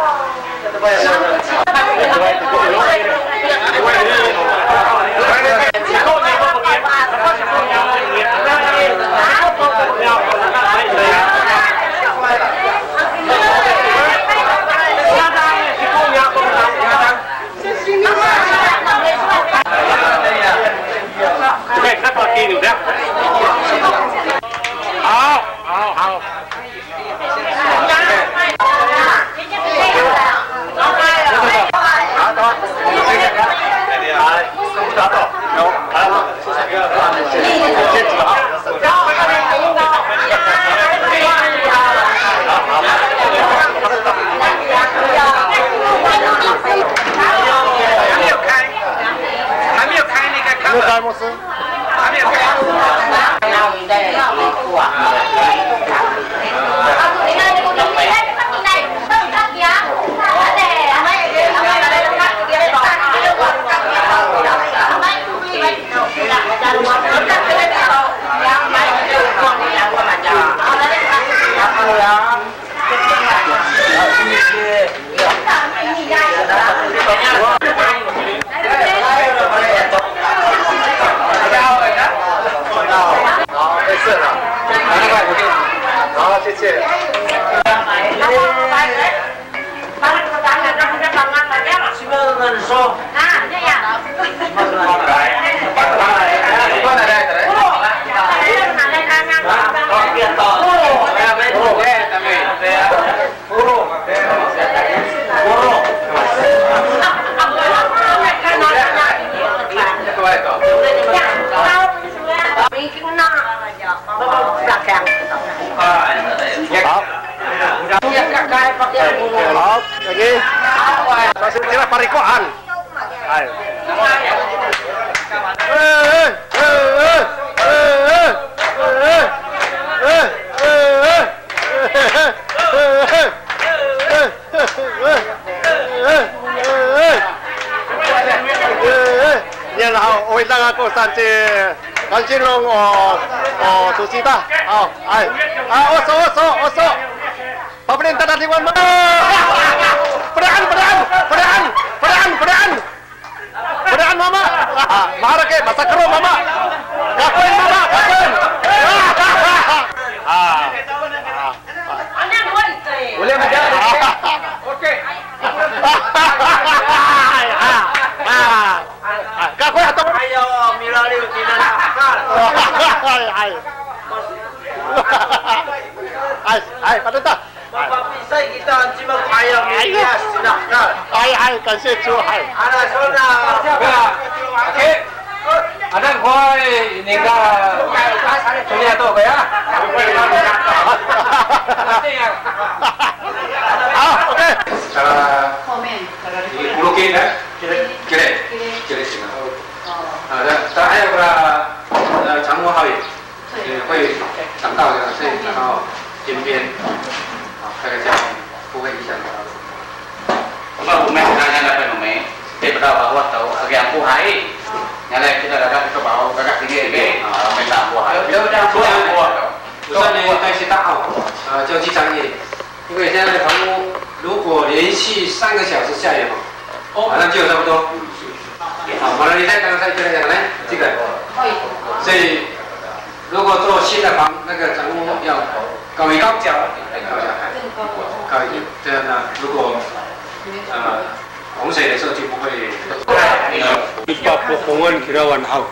Haw. Haw, lagi. Sa sira parikoan. Hay. Niyan haw, o widang ako saan ci Kansinong o, o sosita. Haw, ay. A, oso, oso, oso. Pafelien tada Tiwan ma. Pedaan, pedaan, pedaan, pedaan, pedaan. Pedaan mama. Maharake, masakero mama. Kakoen mama, kakoen. Ah. Ah. Wala mada. Okay. Ah. Ah. Kakoen ato. Ayo, milaliw kina nakal. Ay, ay. Ay, ay, patata. Mapapisay kita, cima ko ayaw miliyas, sinakal. Ay, ay, 感谢主, ay. Ala, sona. Anak ko, ningra, kuliah to kaya. Ah, okay. Sa, i Poloki, eh? Kire. Kire. Kire sina. Ah, da, sa, ay, para, eh, 长荣号也 也会涨到这样，所以涨到天边，啊，大概这样不会影响到。Ba, o maan ko niyam dapat o maan, kita dapat bahwa taw, agi angko hay. Niyam kita dapat kita bahwa, kita kini, ah, kita angko hay. 我说你带去大号，呃，叫机长也，因为现在房屋如果连续三个小时下雨嘛，马上就差不多。好，马上你再刚才这个讲来，这个，所以如果做新的房，那个房屋要高一高脚，高一高脚，高一点，这样呢，如果呃洪水的时候就不会。Ipapokongan kirawan haw.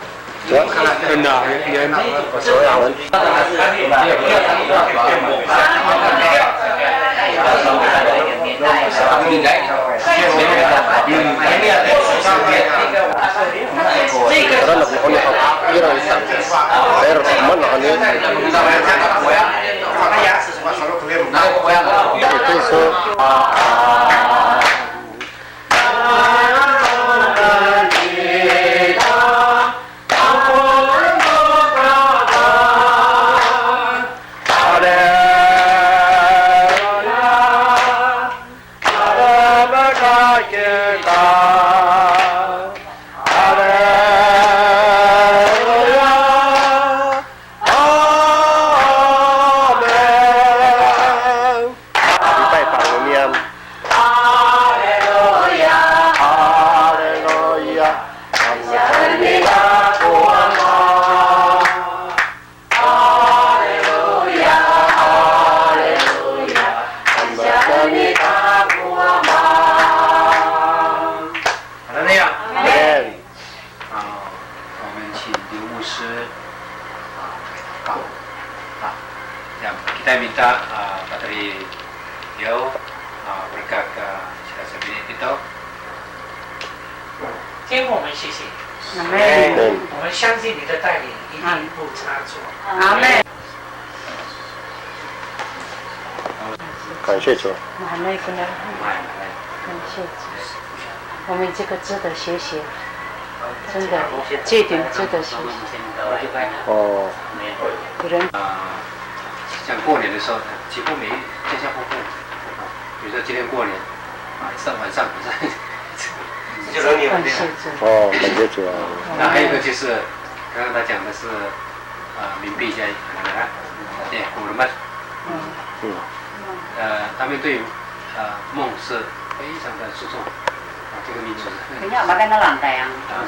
Haleluya. Amin. 啊，我们请刘牧师，啊，来祷告。啊，ya, kita minta, ah, Patiri Leo, ah, berkat, ah, sila sapinipito. 天父，我们谢谢你，Amin. 我们相信你的带领一定不差错。Amin. 感谢主。感谢主。我们这个值得学习，真的，这一点值得学习。哦。有人啊，像过年的时候，几乎每一家家户户，啊，比如说今天过年，啊，上晚上，晚上，这就轮流。感谢主。哦，感谢主啊。那还有一个就是，刚刚他讲的是，啊，冥币这样，对，古人们，嗯。呃，他们对，呃，梦是非常的注重，啊，这个民族是非常，Kanya, makan na lang, Tayang. 啊，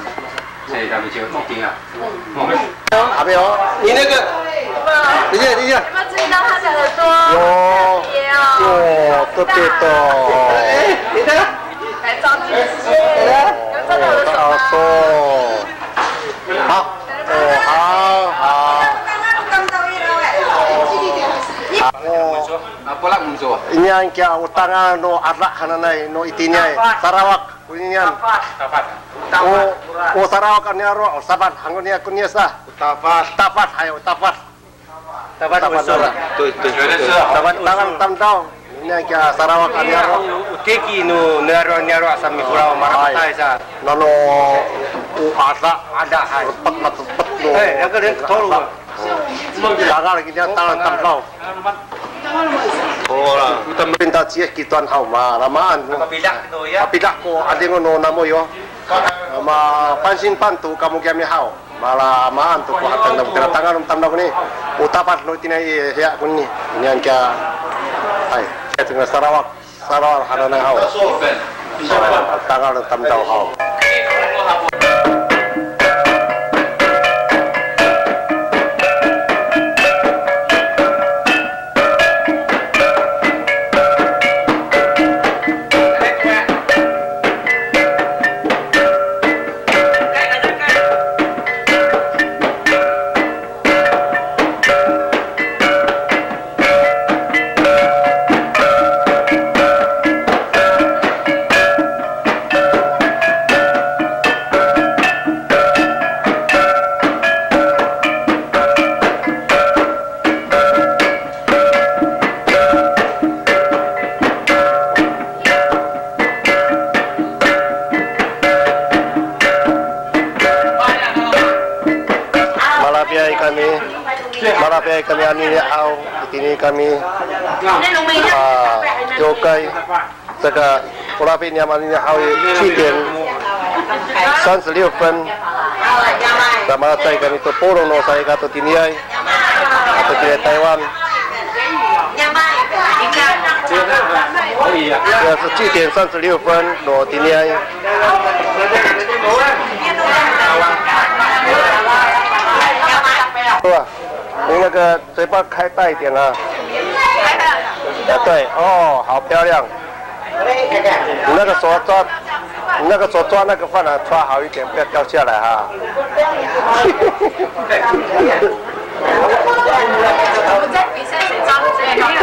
所以他们就一定要梦。Abi, o, ini ka, ini, ini. 有没有注意到他的耳朵？有，有，特别的。哎，你看。来照镜子。有照到我的手吗？好。 O, haw, haw. O. Inian kiya o tangal no ada hananay no itiniay. Sarawak, inian. O, o Sarawak a niyaro', o Tafas, han ko niya, ko niya sa. Tafas. Tafas, hay, o Tafas. Tafas, Tafas, Tafas. Tafas, tangal tamdaw. Inian kiya Sarawak a niyaro'. O tiki no niyaro', niyaro' sa mikolaw, marapatay sa. Nano, o ada. Ada, hay. Repet, repet, no. Eh, yang kalian tahu. Tangal kinian, tangal tamdaw. Pinta ciyeh kituan haw, malamaan. Mapidah ko adingo no namo yo. Mapansinpan to kamo kiyami haw. Malamaan to ko hateng no tira tangal no tamdaw ni. O Tafas no itiniay i hiya koni. Inian kiya, hay, kiya tenga Sarawak. Sarawak hananay haw. Tangal no tamdaw haw. Kami anini haw, itini kami, a, 教会, saka, o lafi niyam anini haw i, 祭典三十六分, sa malacecay kami to polong no salikaka to tiniay, ato tiniay Taywan. Sa 祭典三十六分 no tiniay. 你那个嘴巴开大一点啊。啊，对，哦，好漂亮。你那个手抓，你那个手抓那个饭啊，抓好一点，不要掉下来哈。我们在比赛谁抓的最漂亮。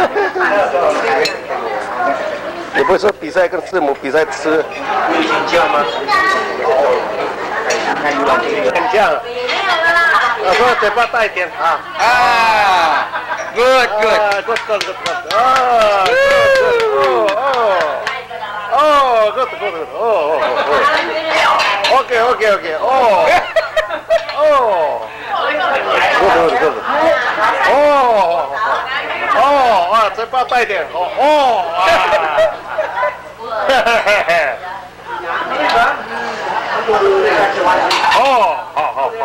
你不是说比赛跟师母比赛吃？你请假吗？请假。我说嘴巴大一点啊。啊，good good。啊，good good good good。啊，good good。哦，哦。哦，good good good。哦，哦，哦，哦。OK OK OK。哦。哦。 哦，哦，哦，哇，嘴巴大一点，哦，哦，哇。哦，好，好，好。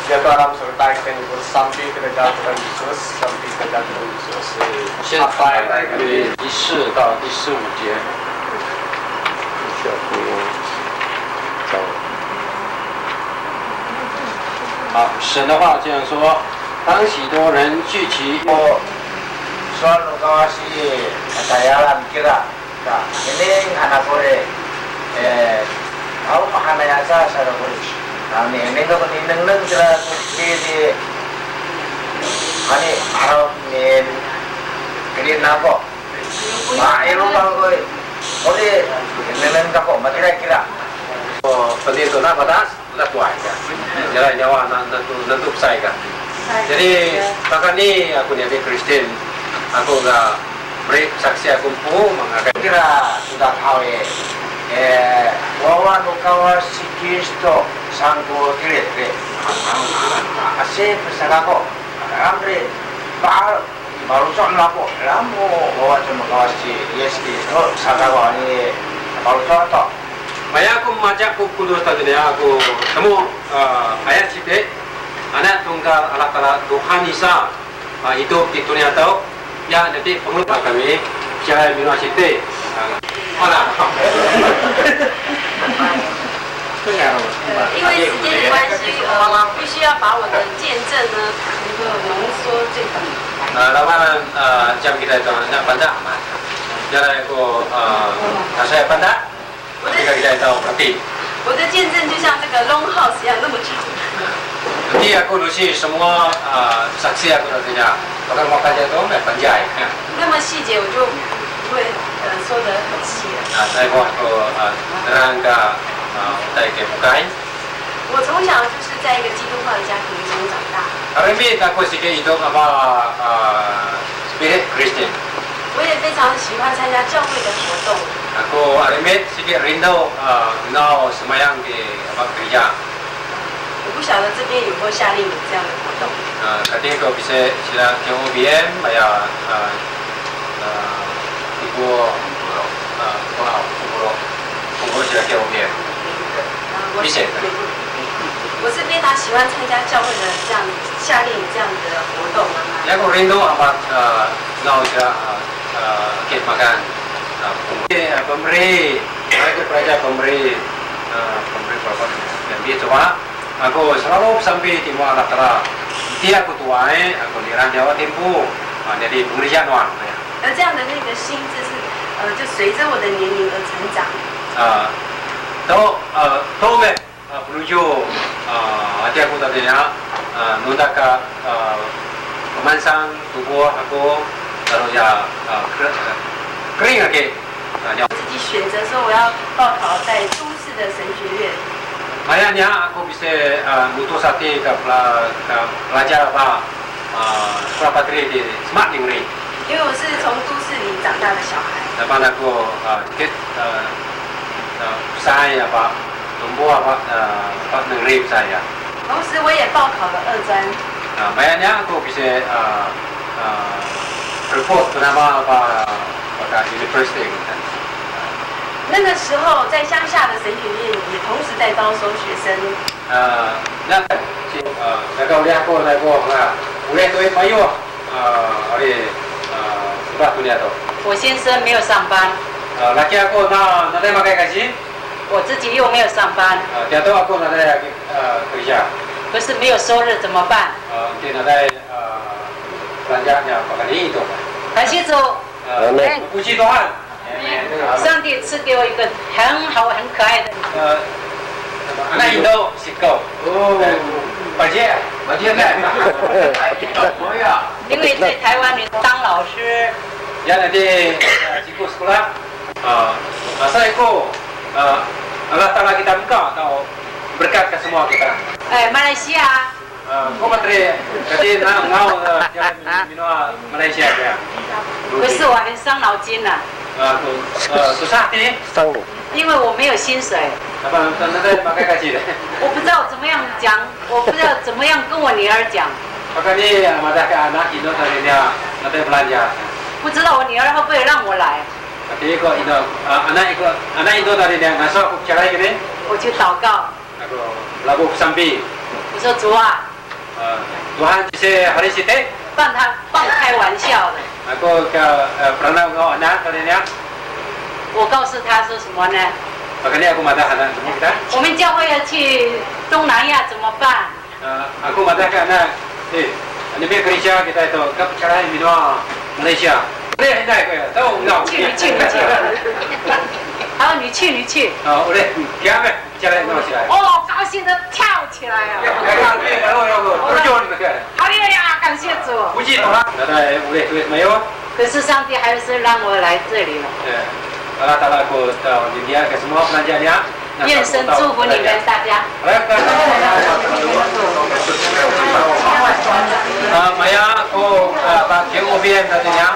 Kita akan sertai dengan bersampi kepada Tuhan Yesus, sampi kepada Tuhan Yesus. 现在第十四到第十五节。好，神的话这样说：当许多人聚集， Sowal no Kawas i, tayal han kira. Ta, nengneng han ako ri, e, aw mahaenay aca sa kako ri. Ta, nengneng ako, ninengneng kira ko kidi, hani, araw nin, kidi nako. Ma'iro pa kako i, ori, nengneng kako, matira kira. O, pati to na patas. Natoay ka. Ira niyawa na, nato, nato psay ka. Jadi, pakayni ako niya Christian, ako ga meri saksi ako po, mangakay. Kira, sodat haw i, e, wawa no Kawas ci Kristo saan ko tilid, ri. Ang, ang, ang, asi, psay kako. Ang, ri, pa, Faloco' nako, ira mo wawa to no Kawas ci Yis Kristo, saka wani faloco' to. Maya ko maca ko kodos tatoniya ko tamo, a, aya cite, ana tongkal alakala to hanisa, a, ito pitoniya to, ya, nati penglupa kami, siya mino cite. Hana. 因为时间的关系，呃，必须要把我的见证呢，能够浓缩最短。 A, lawanan, a, jam kita to, na Pangcah. Ira ko, a, nasa Pangcah. 我的， Kita kita to, pati. 我的见证就像这个 longhouse 一样那么长。 Itiya ko no si semua, a, saksi ako no tiya. Pakayni mako tiya to, na Pangcah. 那么细节我就不会，呃，说得很细了。 A, saikowa ko, a, nerang ka, a, tay kemokay. 我从小就是在一个基督化的家庭中长大。 Arimit ako siki idong a, a, spirit Christian. 我也非常喜欢参加教会的活动。 Ako arimit siki rindom, a, no semayang ki, a, gereja. 我不晓得这边有没有夏令营这样的活动。 A, kati ko pisi sira K O B M, maya, a, a, ipo, a, ipo, a, ipo, ipo sira K O B M. 啊，我是，谢谢。我是非常喜欢参加教会的这样夏令营这样子的活动。 Ako rindom a, a, no sira, a, a, kit makan, a, pemeri, a, pemeri, a, pemeri, a, pemeri, pemeri, pemeri, pemeri, Ako, selalu sampai timo anak tara. Itiya ko towaay, ako nira niyawa timpo. A, jadi pengeriyan wa. 而这样的那个心智是，呃，就随着我的年龄而成长。 A, To, a, to me, a, poloco, a, ati ako tatiya, a, no naka, a, pamansang, toboh ako, taro ya, a, kering, kering ake, a, niya. 自己选择说我要报考在都市的神学院。 Maya niya ako pise, a, no tosa ti ka pela, ka pelajar pa, a, sekolah pateli ti sema ningri. 因为我是从都市里长大的小孩。 Napan ako, a, dikit, a, a, pesay a pa, tombo a pa, a, pa ningri pesay a. 同时我也报考了二专。 A, maya niya ako pise, a, a, report kenama pa, paka university. 那个时候在乡下的神学院也同时在招收学生。 A, na, a, nakaolih ako, nako, nga, olih to i payo, a, ari, a, sekolah to niya to. 我先生没有上班。 A, laki ako na, nanay makaykasi? 我自己又没有上班。 A, tiya to ako nanay, a, kerja? 可是没有收入怎么办？ A, ti nanay, a, belanja niya pakayni to. 感谢主。 Amin. Puji Tuhan. 上帝赐给我一个很好很可爱的女儿。 A, anak Indo, sikaw. O. Paci, paci na. 因为在台湾你当老师。 Yan ati, a, siko sekolah. A, asay ko, a, ala tala kita maka, taw berkat ka semua kita. 哎，马来西亚。 A, ko mateli, kati na, ngaw, a, tiya mino, a, Malaysia tiya. 可是我很伤脑筋呐。 A, ko, a, tosa ti. 因为我没有薪水。 Apa, nanay makaykasi? 我不知道怎么样讲，我不知道怎么样跟我女儿讲。 Pakayni, a, matiya ka anak Indo tayni niya, nanay belanja? 不知道我女儿会不会让我来。 Kati ko Indo, a, anak ko, anak Indo tayni niya, naso ko picalay kini? 我去祷告。 Ako, labo ko sambi. 我说，主啊。 A, Tuhan, cisi hari siti. 半他，半开玩笑的。 Ako ka, a, peranaw ngaw anak tayni niya. 我告诉他说什么呢？ Pakayni ako matiya han, a, kita. 我们教会要去东南亚怎么办？ A, ako matiya ka anak, e, ano miya kerisiya kita to, ka picalay mino, a, Malaysia. Ore, hinay ko ya, taw ngaw. 你去，你去，你去。还有你去，你去。 A, ore, kiya me. 哦，高兴得跳起来啊！哈利路亚，感谢主。 Nanay, ore, ore, mayo. 可是上帝还是让我来这里了。 E, ala tala ko, a, niniya, ka semua belanja niya. 愿神祝福你们大家。 A, maya ko, a, pa, kiyo obiyan nato niya.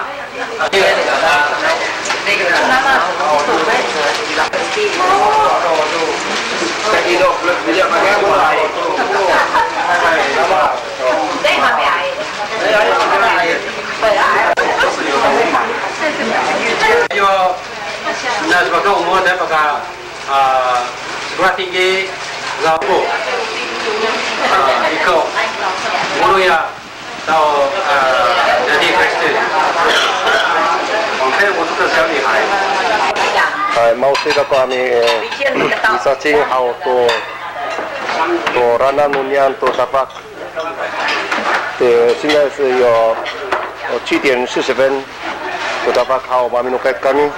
Yo, na, saka umor, na, paka, a, sekolah tinggi, lapo, a, iko, umur ya, Taw, a, jadi Kristen. Hay, ma'osi kako a mi, e, misacing haw to, to ranan no niyam to Tafak. 对，现在是有，呃，七点四十分。 To Tafak haw, maminokay kami.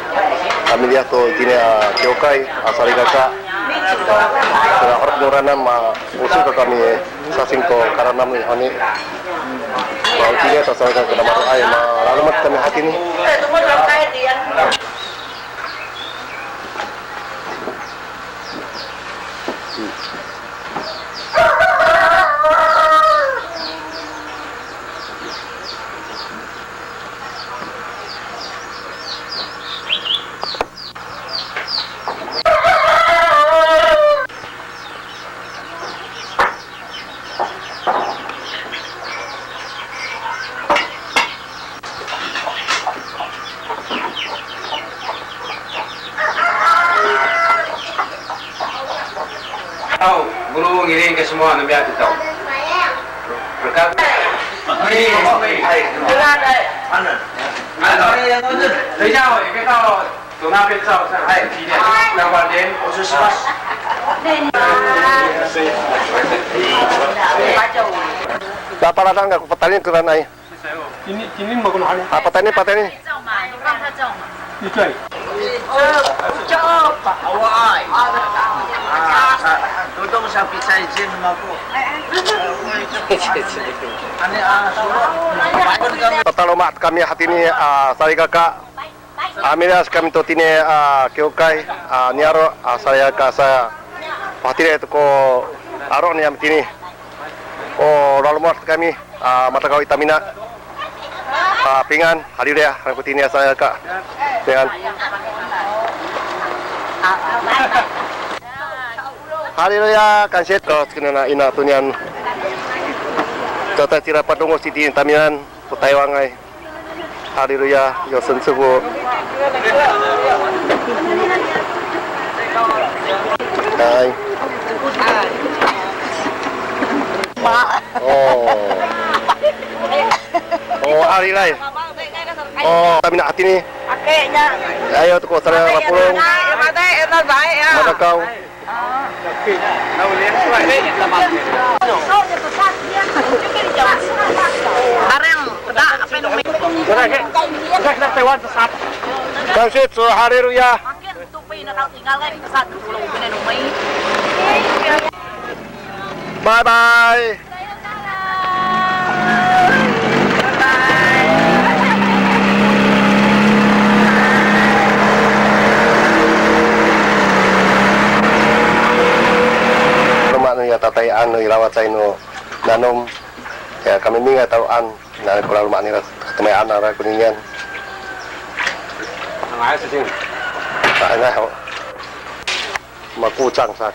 Kami liya to itini a kiwkay a salikaka. Tora horop no ranan, ma'osi kako a misacing to karanan no honi. Ma'osi liya to salikaka, ma'osi ay, malalemed kami hatini. Taw, guru ngiling ko semua, namiya to taw. Rekat. Ano, ano, ano, 等一下哦，你可以到左那边照相，还有几点？两百点。我说是吧？ Napaladan kako, patayni to ranan i. Ini, ini mau kemana? A, patayni, patayni. 你在。Tataloma' kami hatini a salikaka. A miliyas kami to tini a kiwkay a niyaro' a salikaka sa. Hatini to ko aro' niyam tini. O lalomowad kami a matakaw i tamina. A pingan, haliluya, han ko tini a salikaka. Pingan. Haliluya, kansiya to, tsikinen a ina to niyan. Tatay cira padongos itini taminan, to Taywan ay. Haliluya, 有神祝福. Hay. O. O, haliluya. O, tamina hatini. Ayo, to ko saan a mapolong. Matakaw. Kansiya to, haliluya. Bye bye. Roma no ya tatayaan no i lawacay no nanom, ya kami mingay taloan, na ko laloma' nira, tamayan nira koninian. Ay, na ho. Makocang sa,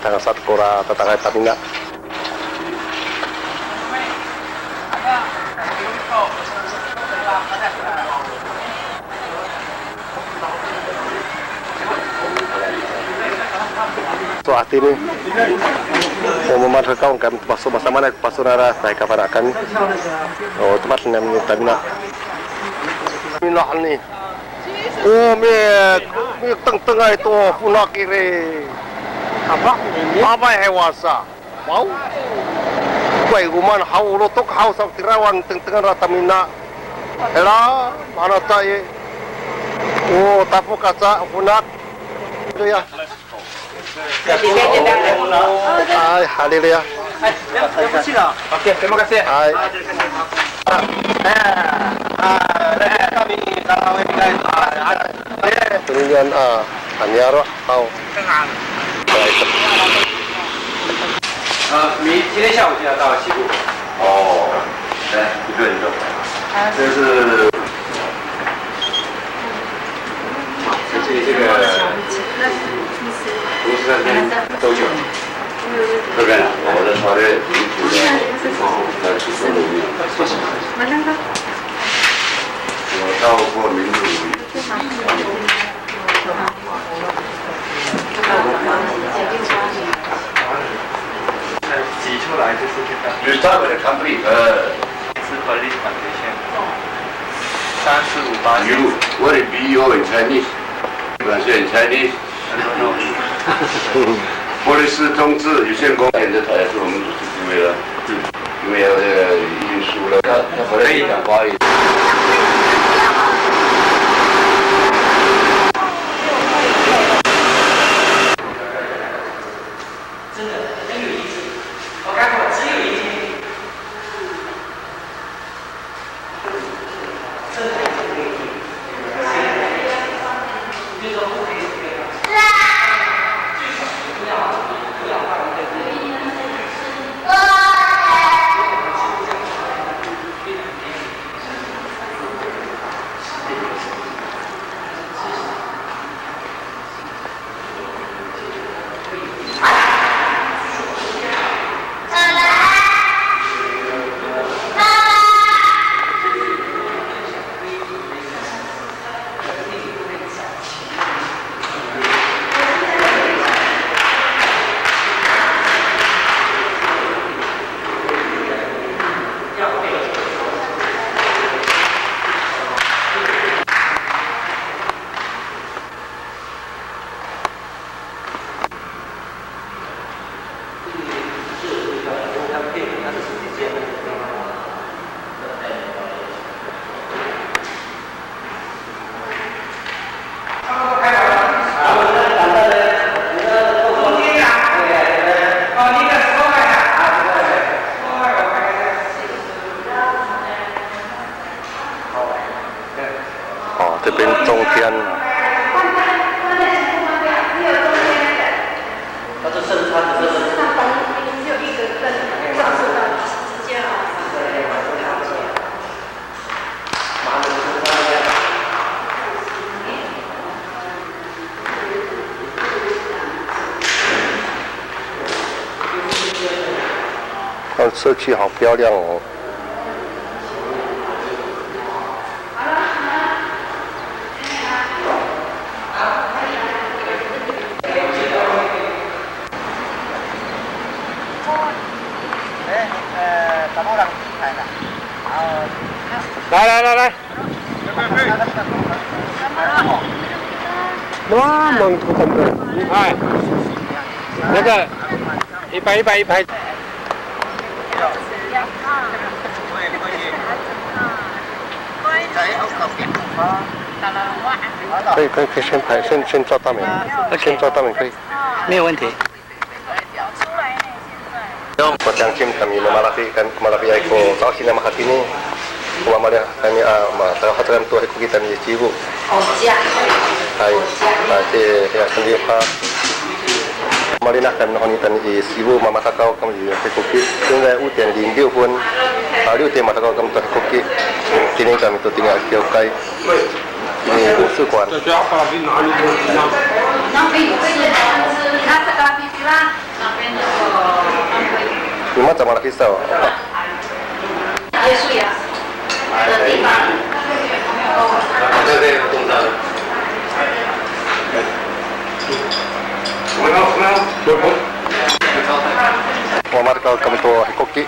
tangasa to kora tata'angay tamina. So, hatini. O, mamadakaw kami to paso, masamaanay ko paso nara, sa i kafana' kami. O, topas niyam tamina. Minahal ni. O mi, mitengtengay to fonak iri. Apa? Apa hewa sa? Wow. Koy, o maan haw, o lotok haw sa tirawan tengtengen ra tamina. Ela, mana ta i. O, tapok aca fonak. Ito ya. Ay, haliluya. Oke, terima kasih. Ay. Koninian a, a niyaro' haw. 啊，明，今天下午就要到西部。哦，来，你坐，你坐。这是 这，这个，不是在这边都有。这边啊，我在朝鲜民族的，哦，在苏州里面。我到过民族。挤出来就是这个。You start with a complete, uh, 是 police condition。三四五八。You, what is B O in Chinese? Pronunciation in Chinese? I don't know. 波利斯通制有限公司的，他也是我们组织单位了，因为要这个运输了，他他回来讲华语。 非常严社区好漂亮哦。来来来来。 哇，蛮多的。哎，那个，一排一排一排。可以可以可以，先拍，先先照大饼，先照大饼可以。没有问题。 Pacangcim kami, mamalafi kami, malafiay ko sa'osi niyam hatini. Ko mamalihay kami a, ma, saka haca kami to Hikoki tani i Sibo. Hay, a, ci, ya, sendiri pa. Malinah kami no honi tani i Sibo, mamatakaw kami i Hikoki. Singay o tiyan lingkiw pon, a, liw tiyan matakaw kami to Hikoki. Tini kami to tingal kiwkay. Ini o sukwan. Ima ca malafisaw? Mamatakaw kami to Hikoki.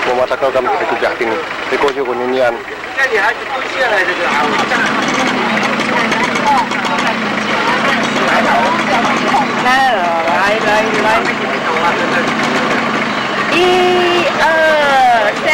Mamatakaw kami to Hikoki hatini. Hikoki ko ninian. 来，来，来。一二三。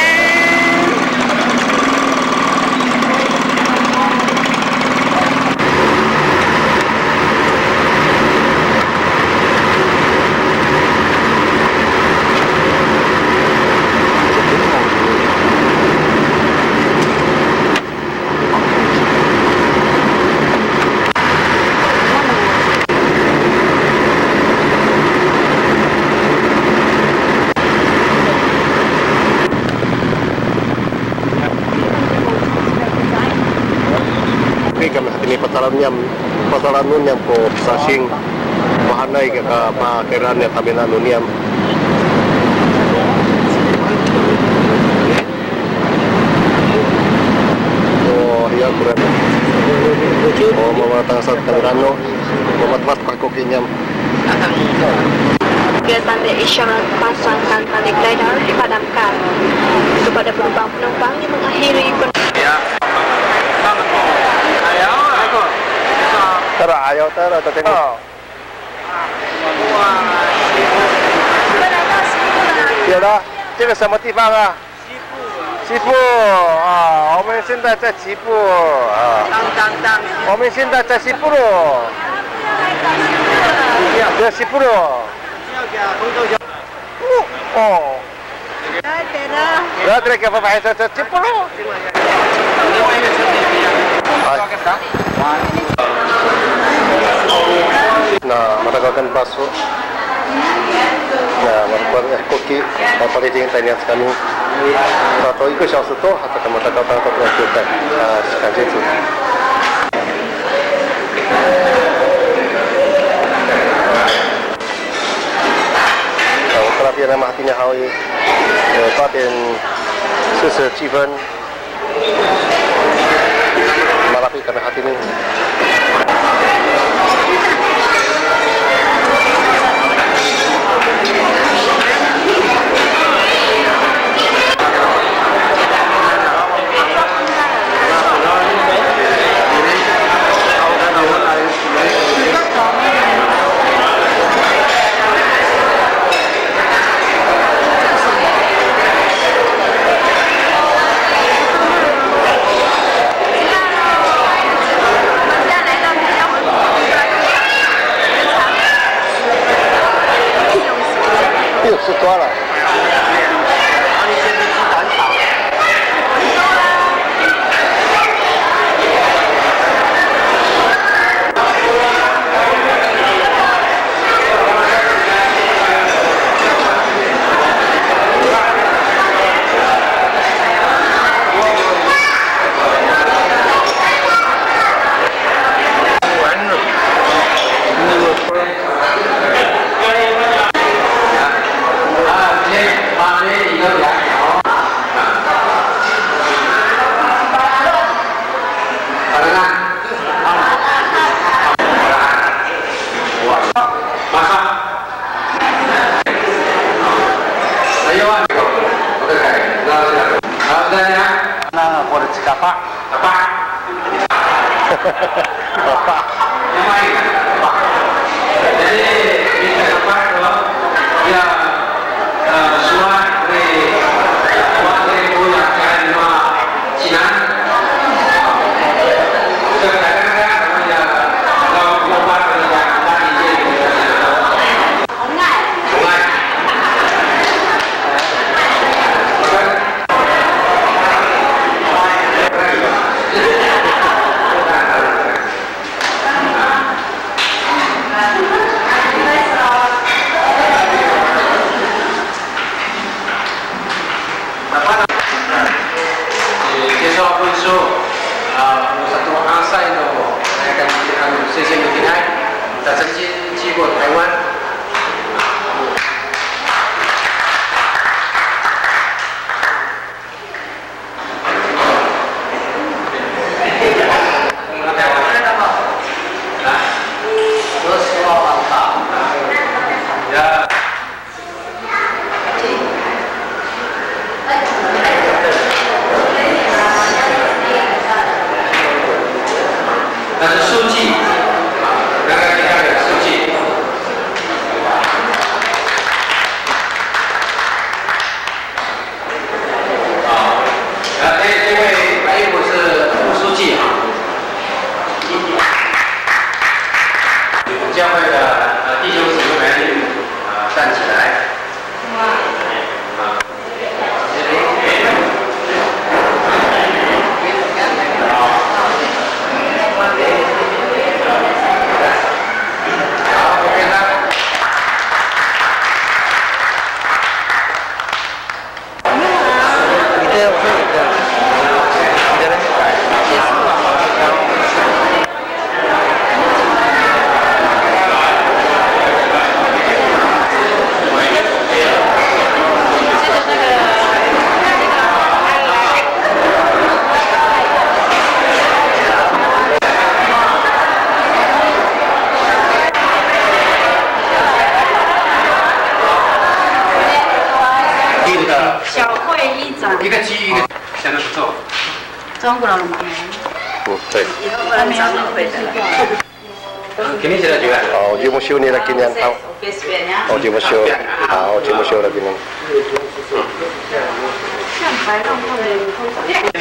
Kami hatini pasalan niyam, pasalan no niyam ko pisasing, mahaenay ka, ka, pakayraen niyam, tamiyanan no niyam. O, iya, kora. O, mamatang sa kami rano. Mamatmat ko Hikoki niyam. Kegiatan isyarat pasang dan tanda glider dipadamkan. Kepada penumpang-penumpang yang mengakhiri pen- Ya. Tara, ayaw, tara, tatay mo. 有了，这个什么地方啊？ 西部啊，我们现在在西部啊。我们现在在西部了。在西部了。哦。Ra, tira kiya fafahisa sa Cipolo. Na, matakaw kami paso. Na, matakaw, eh, Hikoki, mataliting tayni sa kami. Sato iko siya sato, hato kami matakaw, tato kami matakaw. A, sikan situ. A, o kalafiyan a mahatini haw i, e, 八点四十七分. Malafi kami hatini. Papa. Jadi, minta tempat, ya, eh, suat, eh, suat, eh, punya, kan, ma, Cina. Kadang-kadang, ya, kalau tempat, ya, tempat ini, Sesowal ko iso, a, sato a nga'ayay no, a, sesemikinay, ta 曾经去过台湾。 他是书记，刚刚提到的书记。啊，那这，这位白衣服是副书记啊。教会的，呃，弟兄姊妹们，呃，站起来。 小会议长。一个区域一个，想得不错。中国人嘛。嗯，对。以后不能常常回的。 好，cimosiw nira kinian haw. O cimosiw. Haw, cimosiw nira kinian.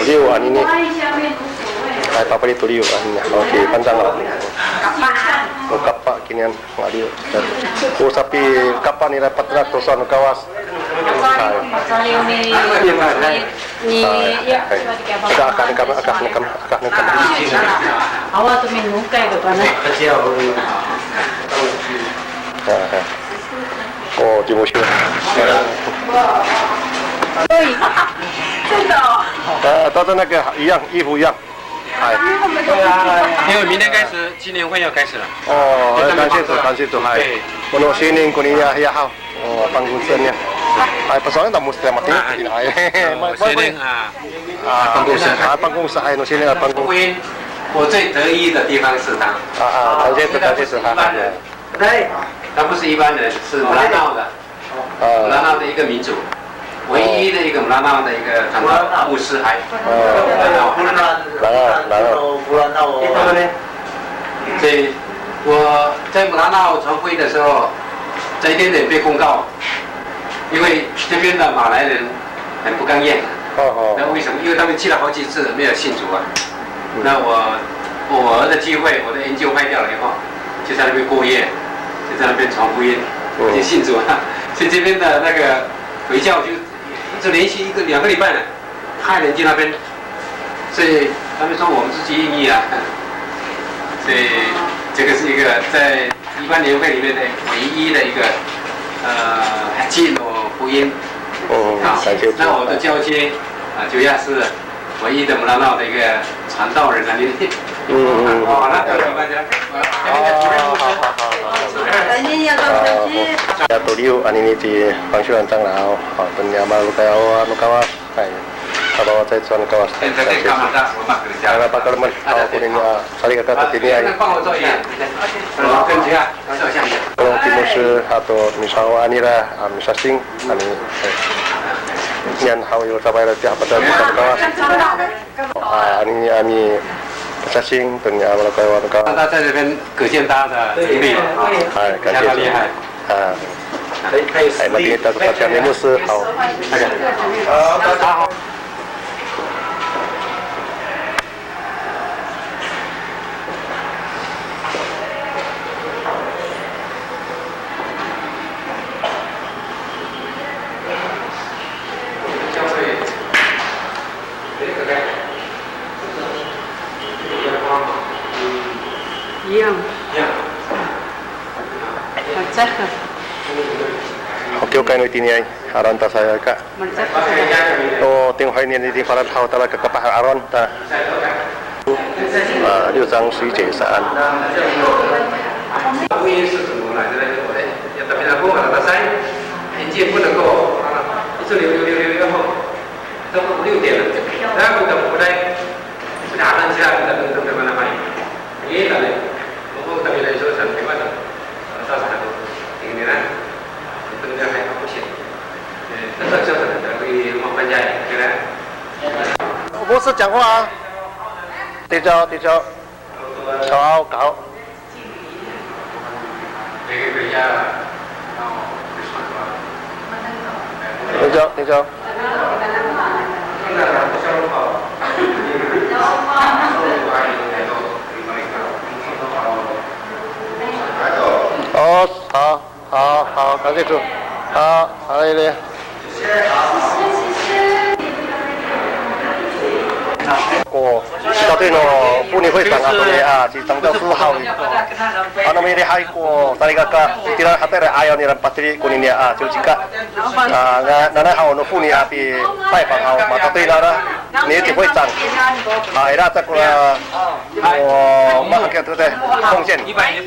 Liw anini. Ay, papali to liw anini. Okay, panjang haw. O kapa kinian, a, liw. O sapikapa nira patenak to sowal no Kawas. Hay. Hay. Hay. Aka, aka, aka, aka, aka. Awa to minokay to kana. Hay, hay. O, cimosiw. Oi. 真的哦。A, 他的那个一样，衣服一样。 Hay. 因为明天开始，青年会要开始了。O, 感谢主，感谢主，hay. 对。O no sinin koniya hiya haw. O, pangkosen ya. Hay, paso'elin ta mo sila mati. Hay. Hay. O, sinin, a, a, pangkosen. A, pangkosen, hay, no sinin a pangkosen. 我最得意的地方是他。A, a, 感谢主，感谢主，hay. 对，他不是一般人，是南澳的。 Lanao 的一个民族，唯一的一个 Lanao 的一个传道牧师，还 Lanao，Lanao。所以我在 Lanao 传福音的时候，在一点点被控告，因为这边的马来人很不甘愿。那为什么？因为他们去了好几次没有信主啊。那我我儿子聚会，我的研究卖掉了以后，就在那边过夜，就在那边传福音，就信主了。所以这边的那个 回教就一直连续一个两个礼拜呢，派人去那边，所以他们说我们是基因义啊，所以这个是一个在一般年会里面的唯一的一个呃进入福音。哦，啊，感谢主。那我的交接啊，主要是唯一的 Lanao 的一个传道人啊，你嗯嗯嗯。哦，那个礼拜的，呃，那个主任牧师。 Toliw anini ci Pangsiwal 长老, a, to niya malokayaw no Kawas, hay. Sabawa caay cowa no Kawas, hay. Hay, hay, hay. Hay, pakalemed, a, konini a salikaka to tini, hay. 那帮我做一下，跟这样照相一下。Polong ci Mosir ato misawa nira, a, misasing, anini, hay. Niyan haw yo sabawa ira tiya hapatal no Kawas. A, anini, anini, 写真，等一下，我来台湾看。让他在这边可见他的能力，哎，感谢主。他厉害。啊。哎，那边的，他讲的牧师，好。那个，他好。一样。好，这个。O kiwkay no itiniay, 'aloman to saka. O tinghoy nini i Farad haw, tala kakapah 'aloman ta. 啊，六章十一节 saan. 婚姻是怎么来的呢？我的，要打拼打工啊，打拼，很近不能够啊，一直留留留留留后，都五六点了，然后等回来，是打算起来，等等等等慢慢慢。 牧师讲话啊。对焦，对焦。好，好。对焦，对焦。 哦，好，好，好，感谢主。好，好嘞。过，其他队呢，妇女会长啊，这里啊，去当教师好。啊，那么厉害过，那个，这个还带来，哎呦，你来把这里过年啊，就这个。 啊，那，那，那好，那妇女啊，去拜访好，马大队那呢，你一定会长。啊，ira ta kora, o, mahak ya, 对不对？奉献。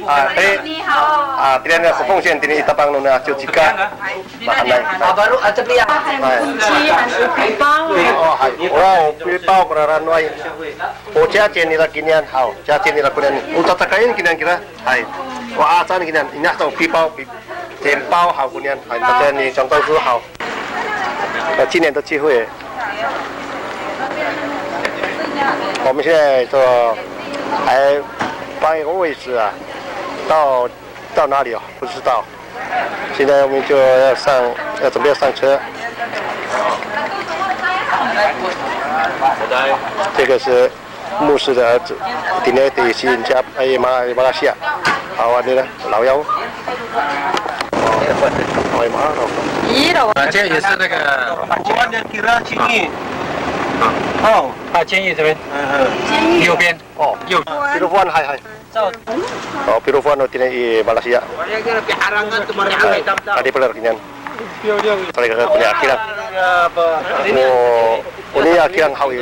啊，哎，啊，这边的奉献，这里一大帮人呢，就几个。Mahaenay. 哎。哦，还有，哇，背包，kora ranoay. O, 加减 nira kinian, 好，加减 nira kinian. O tatakayan kinian kira, hay. O, 'acan kinian, ina to 背包, 背包 haw konian, hay, 大家你讲到是好。呃，今年的聚会，我们现在说还搬一个位置啊，到，到哪里哦？不知道。现在我们就要上，要准备要上车。这个是 牧师的儿子，今天得先加，哎，马来，马来西亚，好啊，你呢，老幺。哎，马上。啊，这也是那个，哦，啊，建议这边，右边，哦，右。Pilofoan, hay, hay. O, pilofoan no tini i Malaysia. Hay. Adi pala kinian. Sa ira ko niya Akirang. O, o niya Akirang haw i.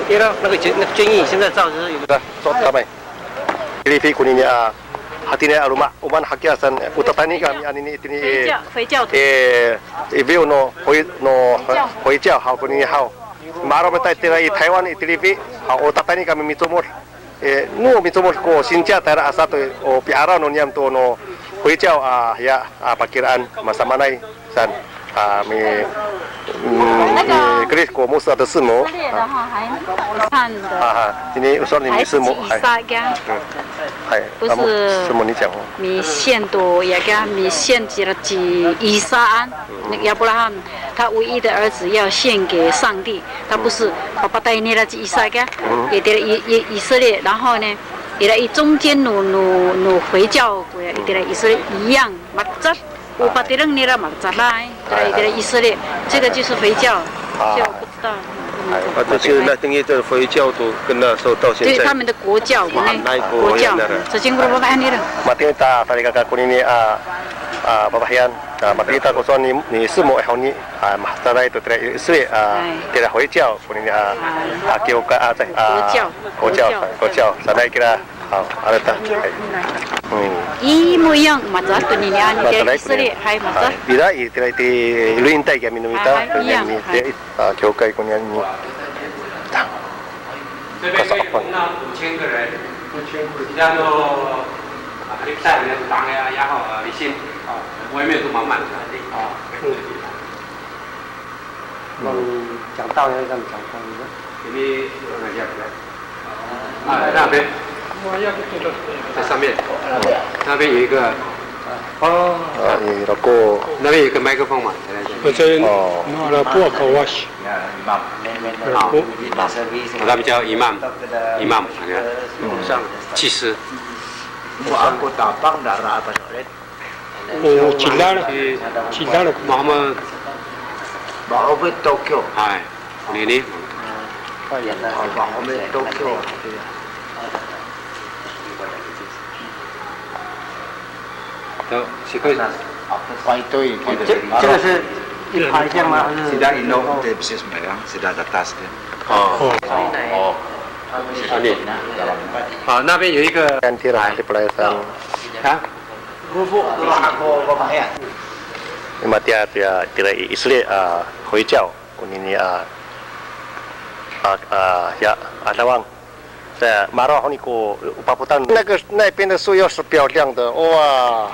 Ira, 那个建议现在照着有。 Sa, so tamay. Pilipi konini a, hatini a loma', o maan hakiya saan, o tatayni kami anini itini i, 回教，回教徒。 E, i View no, 回, no, 回教。 回教 haw konini haw. Ma'araw mita itira i Taywan i Pilipi, haw, o tatayni kami micomod. E, no micomod ko sinsiya tayra a sato, o pi'araw no niyam to no 回教 a, hiya, a, pakiraan, masamaanay saan, a, mi, mm, mi Kris ko 牧师的师母。 之类的哈，还看的。 A, ha, ini 我说你师母，还是 hay. 几岁呀？ 嗯，hay, 不是，师母你讲哦。 Misiyan to, ya ka, misiyan cira ci Isaan, Abraham, 他唯一的儿子要献给上帝，他不是 papatay nira ci Isak a, itira i, i, 以色列，然后呢，itira i 中间 no, no, no 回教国呀，itira 以色列一样，malecad, o patireng nira malecad, itira, itira 以色列，这个就是回教，所以我不知道。 哎，啊，这些那等于这回教徒跟那时候到现在，对，他们的国教，国教，国教，这经过我看那个。Matini ta salikaka konini a, a, fafahiyan, a, matini ta ko sowal ni, ni 师母 haw ni, a, mahecaday to tira i Israel, a, tira 回教 konini a, a, kiwkay a, a, 国教，国教，国教，sanay kira. Haw, ano ta. Hay. Hmm. Imo iyang malecad to ninian, malecad i Israel, hay, malecad. Hay. Ira i, tira i, ti, 录音带 kami no mita, hay, iyang, hay. A, kiwkay konian ni. 这边可以容纳五千个人，五千个人。这样就，啊，你带人打呀，然后，啊，你先，啊，外面都满满的，啊，讲道要这样讲道理的。 Ini, ano, ya, ya. 啊，那边，在上面，那边有一个，哦，啊，ira ko. 那边有一个麦克风嘛，来来来。 Mala po a kawas. 好，他们叫 imam，imam，好像祭司。 O cilal, cilal. Mahamed. Mahamed Tokyo. Hay, onini. Mahamed Tokyo. To, siko. 这，这个是一排这样吗？还是？ Sida ino, 对，不是什么样，sida datas 的。哦，哦，哦。好，那边有一个。 Kan tira, di pelayasan. 啊？ Matiya, tiya, tira i Israel, a, 回教, konini, a, a, a, ya, 'adawang. Sa, maro' honi ko, o papotal. 那个，那边的树又是漂亮的，哇。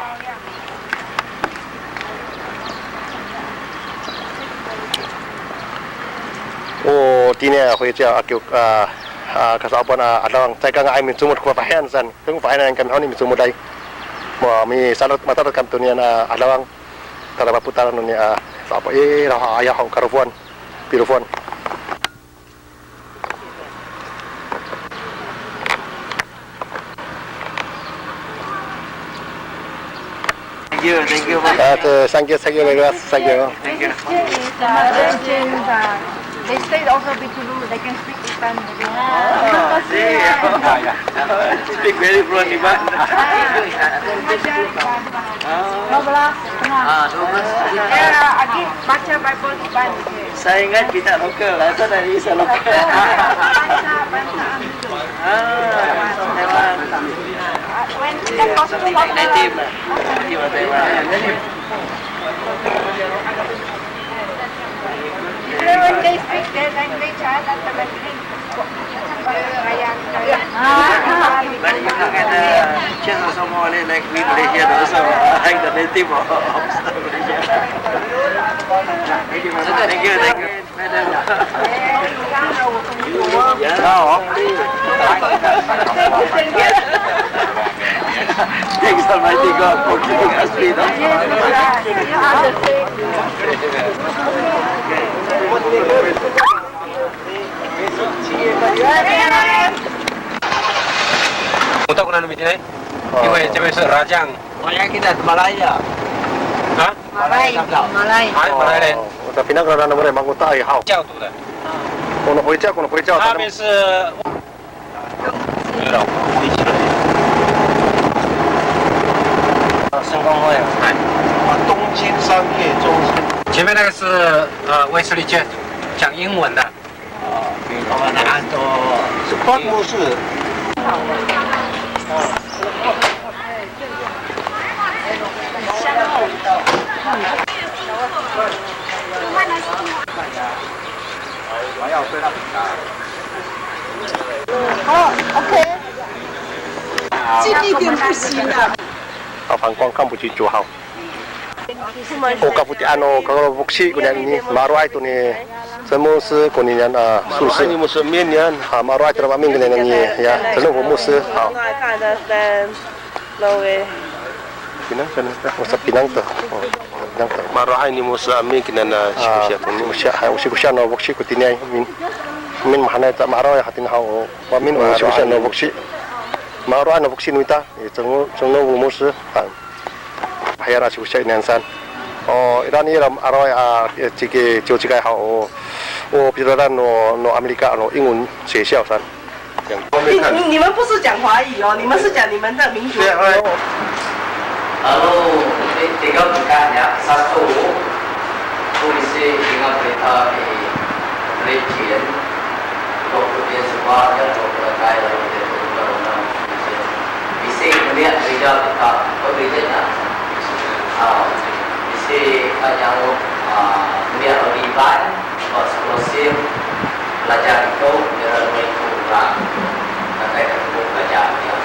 O tiniay a 回教 a, kiw, a, a, kasa'opoan a 'adawang, caay ka nga'ay micomod ko fafahiyan san. Tengil fafahiyan kami honi micomoday. Mo, misalot, matalot kami to niyan a 'adawang. Tada papotal noni a, sa'opo, i, raw, ayaw haw karofoan. Pirofoan. Thank you, thank you. A, to, thank you, thank you very much, thank you. Thank you. This is, uh, Chinese, uh, they stay also with Tulu, they can speak Iban. Ah, I see. Yeah, yeah. Speak very fluent Iban. Ah. Dua belas. Ah, dua belas. Ya, agi baca Bible Iban. Saya ingat kita lokal, asal dari Isa lokal. Bangsa, bangsa Amerika. Ah, Taiwan. When kita talk to native, native of Taiwan. When they speak their language, I automatically. But you look at the pictures also more or less like we Malaysian also, like the native of Malaysia. Thank you, thank you. Thanks Almighty God for keeping us free, no? Oto ko nano mitinay? 因为这边是 Rajang. Malay kita, Malay ya. Ha? Malay, Malay. Hay, Malay len. O, ta pinang ko nano Malay, mangkotay haw. 教徒的。 Kono 回教, kono 回教. 他们是 圣公会啊。哎。啊，东京商业中心。前面那个是，呃，Wesley Church，讲英文的。 Scott 牧师。哦，OK。近一点不行啊。好，反光看不清楚，好。 O kafoti'an no kalofoksi konian i, maro'ay to ni Cen 牧师 konian a 牧师. Maro'ay ni 牧师 Min nian. Ha, maro'ay to ni 牧师 Min konian i, ya, Cen 牧师, ha. Pinang sa, o sa pinang to. O, pinang to. Maro'ay ni 牧师 Min konian a sikosiya to ni. Sikosiya, ha, o sikosiya no foksi ko tiniay Min. Min mahaenay ta maro'ay hatini haw, o Min o sikosiya no foksi. Maro'ay no foksi no mita, i Cen, Cen 牧师, ha. Pahayal a sikosiya inian san. O, ira ni ira araway a, e, ciki, ciwcikay haw, o, o, pitolon no, no Amirika, no 英文学校 san. 你，你，你们不是讲华语哦，你们是讲你们的民族。对，华语。Lalu, ti-, tiga pekahnya, satu, polisi dengan berita di Beijing, dua puluh dia sebuah, ya, dua puluh kai, lalu dia berundang-undang. Bisi melihat gereja kita, oh, gereja kita. Ah, bisi Pak Nyanguk, ah, melihat Olivan, Pak Sekolah Sim, belajar itu, dia lalu itu orang. Kata itu belajar, ya.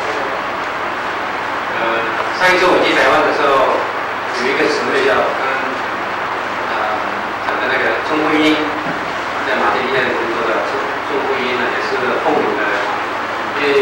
呃，上一次我去台湾的时候，有一个姊妹叫，呃，讲的那个中婚姻，在马提尼亚里工作的中，中婚姻呢，也是奉灵的，因为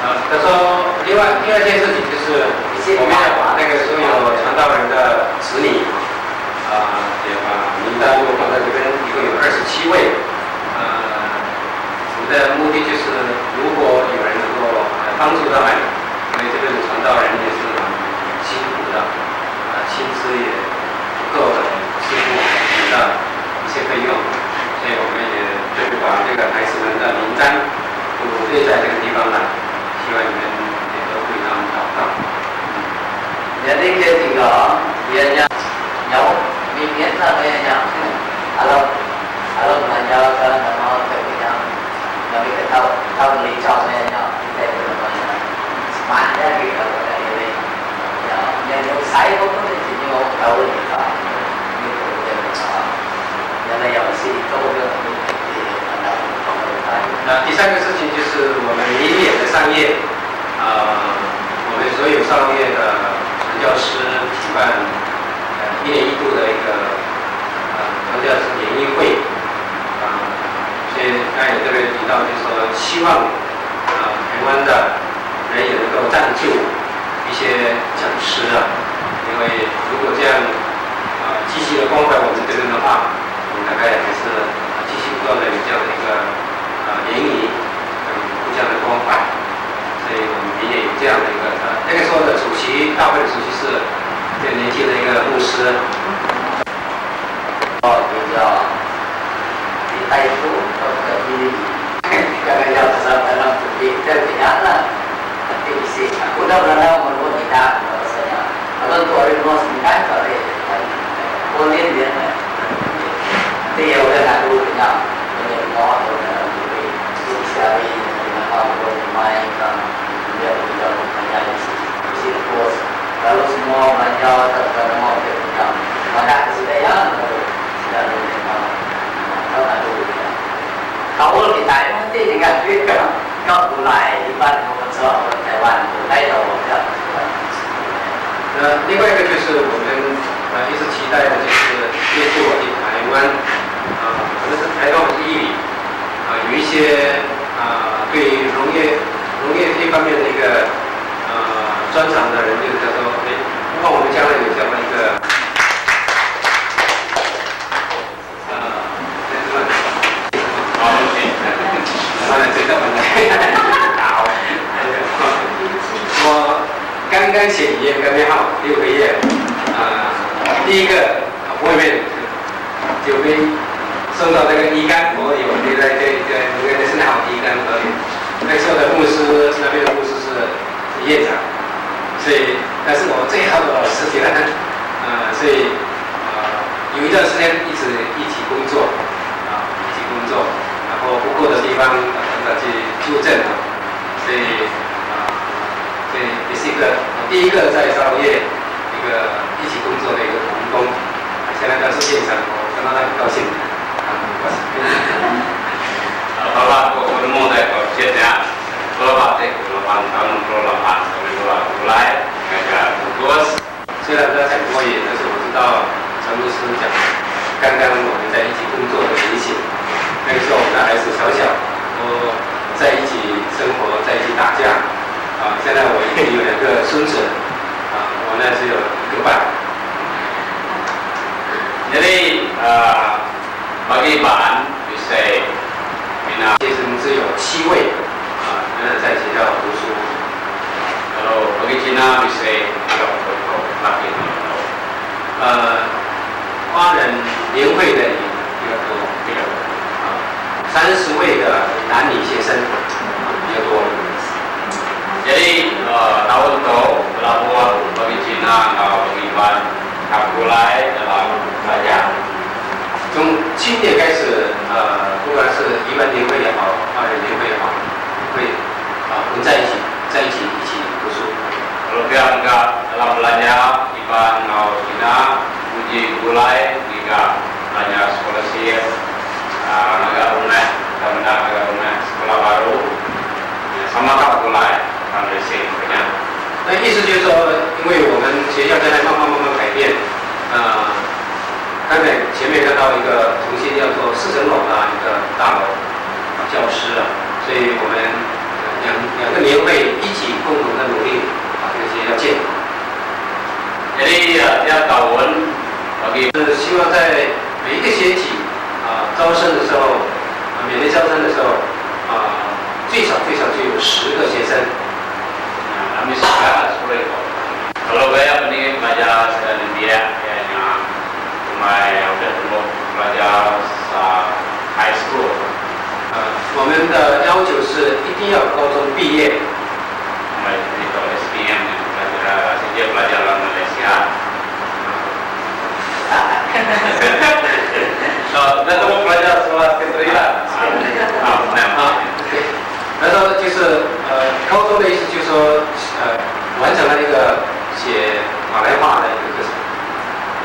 呃，他说，另外，第二件事情就是，我们要把那个所有传道人的子女，啊，也把名单都放在这边，一共有二十七位。呃，我们的目的就是，如果有人能够，呃，帮助他们，因为这边的传道人也是蛮辛苦的，啊，薪资也不够的，师傅很大一些费用，所以我们也就把这个孩子们的名单都列在这个地方了，希望你们也都为他们祷告。Jadi ketika dia nya nyaw, mimit na kaya nya, alam, alam na nya ka nama ka nya, kami ka taw, taw melicaw na nya, kita itu nama nya. Semangat kita pada diri. Ya, yang saya pun itu nyo tahu ni ka, ni ko dia ka. 那第三个事情就是我们明年的三月，呃，我们所有少月的传教师举办，呃，一年一度的一个，呃，传教师联谊会。啊，所以刚才也特别提到，就是说希望，呃，台湾的人也能够赞助一些讲师啊，因为如果这样，呃，积极的关怀我们这边的话，我们大概还是，呃，继续不断的有这样的一个，呃，联谊，嗯，互相的关怀。所以我们明年有这样的一个，呃，那个时候的主席，大会的主席是最年轻的一个牧师。 那另外一个就是我们，呃，一直期待的就是越过台湾，啊，可能是台湾或是义理，啊，有一些，啊，对农业，农业这方面的一个，呃，专长的人，就是他说，诶，不妨我们将来有这样的一个，呃，好，我刚刚写语言跟编号六个月，啊，第一个 appointment 就被送到这个一干国有，现在这个应该是好一干国有。那时候的牧师，那边的牧师是院长，所以，但是我最好的老师，觉得，呃，所以，呃，有一段时间一直一起工作，啊，一起工作，然后不够的地方，呃，常常去纠正啊。 所以，啊，所以也是一个，第一个在沙劳越一个一起工作的一个同工，啊，现在他是院长，我看到他很高兴。啊，很高兴。Bapak ko, ko mo tayo ko, siya niya. Ko Bapak te, ko Bapak, ko Bapak, ko Bapak, ko Bapak, 虽然他讲国语，但是我知道陈牧师讲刚刚我们在一起工作的情形。那个时候我们的孩子小小，都在一起生活，在一起打架。啊，现在我已经有两个孙子，啊，我那只有一个半。Jadi, 啊， Pakifana, misay, mina. 学生只有七位，啊，仍然在学校读书。Ano, pakicina, misay, 呃，华人联会的人比较多，比较多，啊，三十位的男女学生，啊，比较多。Jadi, eh, taon to, palafowan, pakicina, a, pakifana, kakolay, a, paya. 从今年开始，呃，不管是移民联会也好，华人联会也好，会，啊，混在一起，在一起，一起读书。Kalau bilang ka, dalam belanja, iban, a, Cina, uji gulay, nika, belanja scholarship, a, naga rumah, kita menang naga rumah, sekolah baru, ya, sama ka gulay, fundraising, ya. 那意思就是说，因为我们学校现在慢慢慢慢改变，呃，前面看到一个重新要做四层楼的一个大楼，啊，教师啊，所以我们两，两个年会一起共同的努力，把这个学校建好。Jadi, ya, tiya taon, 是希望在每一个学期，啊，招生的时候，啊，每年招生的时候，啊，最少最少就有十个学生。Nah, kami sekolah sekolah itu. Kalau gaya mending belajar sa India, kayaknya cuma ya udah tunggu belajar sa high school. 呃，我们的要求是一定要高中毕业。Cuma itu S B M, belajar, sejak belajar di Malaysia. 啊，那怎么不来叫什么跟着一样？啊，那样啊。那时候就是，呃，高中的意思就是说，呃，完成了一个写马来话的一个课程。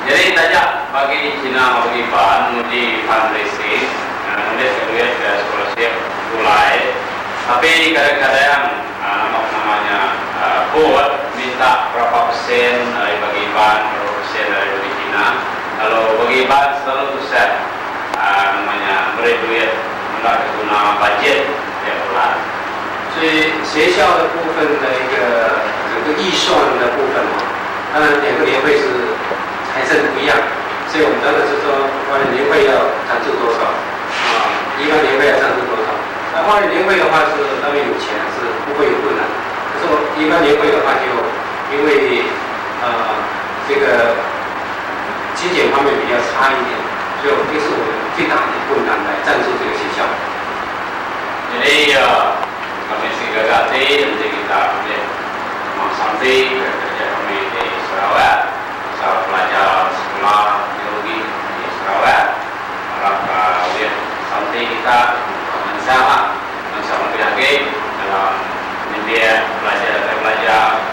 Jadi, taya, paki cina, paki pan, ngudi fundraising, nah, ngudi, ngudi scholarship, mulai. Tapi kadang-kadang, ah, nama-, namanya, ah, board minta berapa persen dari pagi iban, berapa persen dari pagi Cina. Kalau pagi iban selalu susah, ah, namanya graduate, minta ke guna budget tiap bulan. 所以学校的部分的一个整个预算的部分哦，当然两个年会是财政不一样，所以我们当然是说花莲年会要赞助多少，啊，一般年会要赞助多少。那花莲年会的话是那边有钱还是不会有困难，可是我一般年会的话就因为，呃，这个金钱方面比较差一点，所以这是我们最大的困难来赞助这个学校。Jadi, ya, kami singkakati, nanti kita, ya, masanti, kerja kami di Sarawak, sa pelajar sekolah teologi di Sarawak, harap, ah, ya, santi kita, mensaha, mensaha lagi dalam media belajar, belajar,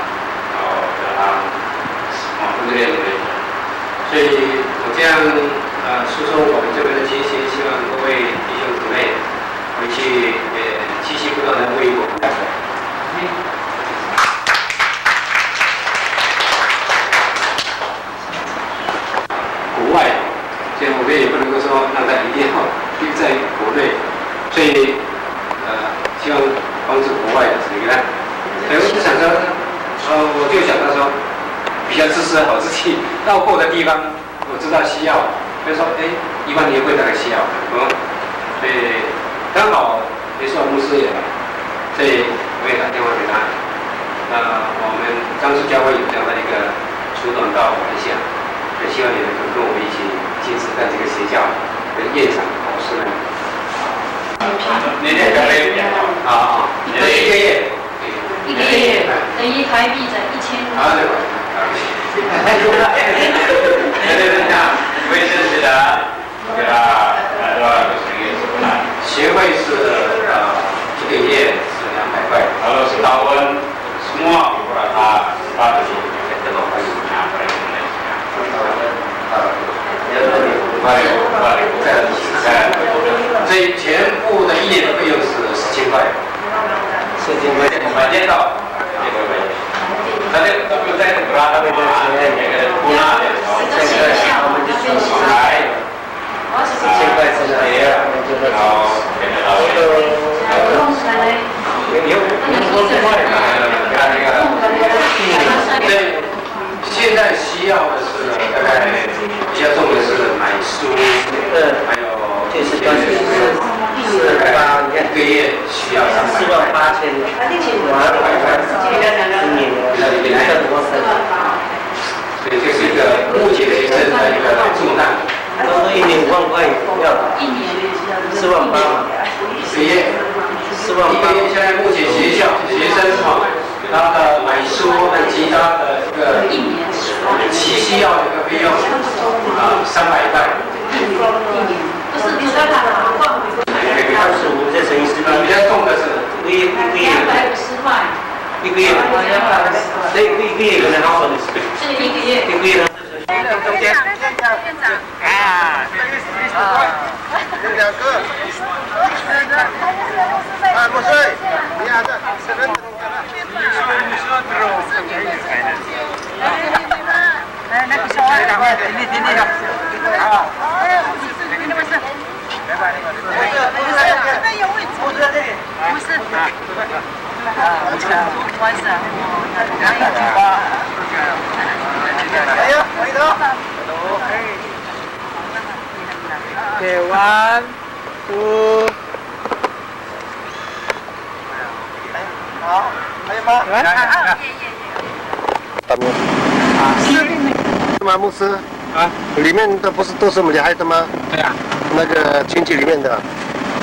atau dalam semua negeri. 所以我这样，呃，诉说我们这边的情形，希望各位弟兄姊妹 回去，呃，继续不断地为我们祷告。国外，所以我们也不能够说让他一定要留在国内，所以，呃，希望帮助国外的这个。哎，我就想说，呃，我就想到说，比较支持好自己到过的地方， 我知道需要，所以说，哎，一般年会大概需要，嗯，所以刚好，哎，说牧师也来，所以我也打电话给他。那我们樟树教会有这样的一个出团到马来西亚，也希望你能够跟我们一起进食，在这个学校跟院长老师们。啊，啊，啊，一个月。 一个月等于台币才一千五。学费是，呃，一个月是两百块。所以全部的一年的费用是四千块。四千块。对，现在需要的是大概比较重的是买书，还有就是大概一个月需要三百块。四万八千。所以这是一个目前学生的一个重担。他说一年五万块要四万八嘛。一个月。四万八。一个月现在目前学校学生哈，他的买书和其他的这个急需要的一个费用啊，三百块。二十五再乘以四，比较重的是一个月，一个月。 一个月，所以一个月可能好说的是。这个一个月。一个月呢？中间。啊。两个。啊，不是，你还在，这边。哎，那个小孩，赶快，你，你，你的。啊。三、五。好，可以吗？来。啊，啊，啊。 他们啊，是吗？牧师？啊？里面的不是都是我们礼拜的吗？对啊。那个群体里面的。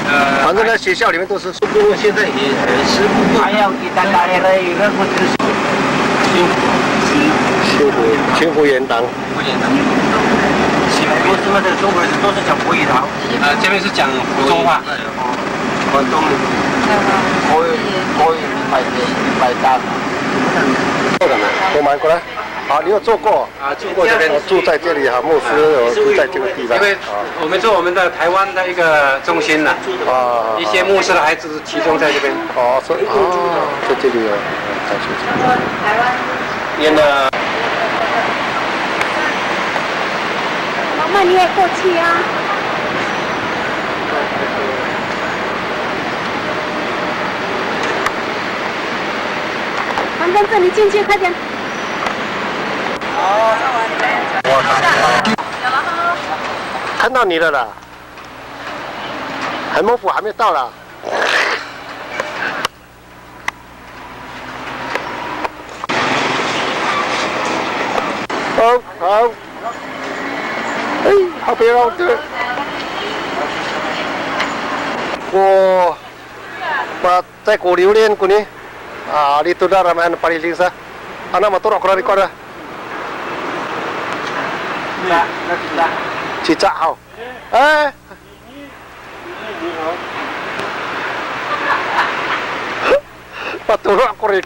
呃，反正在学校里面都是。不过现在也，呃，是不够。还要给大家来一个牧师。新福。新福，新福园堂。福园堂。新福，什么的中国人都是讲国语的啊。呃，这边是讲普通话。 广东人，国语，国语一百，一百大。坐的呢，我们过来。好，你有坐过？啊，住过这边。我住在这里哈，牧师，我住在这个地方。因为我们做我们的台湾的一个中心呢，啊，一些牧师的孩子集中在这边。哦，所以，哦，在这里哦。原来。妈妈，你也过去啊。 黄公子，你进去快点。看到你了啦，还没，还没到啦。 好，好。哎，好，不要这。我，我在过榴莲过呢。啊，你都那么还能把你领上，啊，那么多少过来你过来。去炸好。哎。 Patolo' ako rin.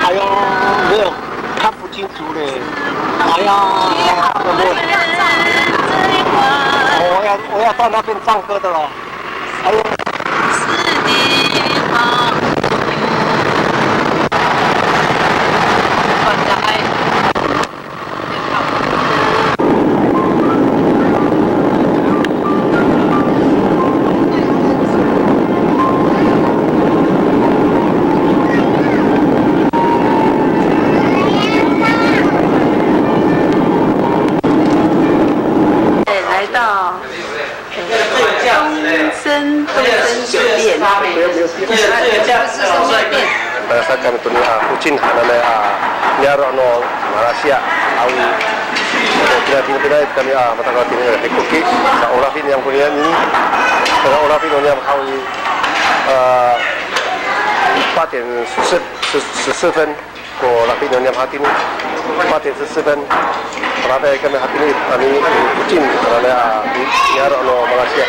Ayo, 没有，看不清楚嘞。哎呀，我要，我要到那边唱歌的了。哎呦。来到 东森，东森书店。不是书店。Pada sakan to niya, a, Focin hananay, a, niyaro' no Malaysia, awi. Kina, kina, kina, kami, a, matakal tini, a, Hikoki, sa Olafin niyam koniyan ini, sa Olafin niyam haw i, a, 八点十四，十，十四分。 Ko laki' no niyam hatini, 八点十四分, palafay kami hatini, kami Focin, palafay, a, niyaro' no Malaysia.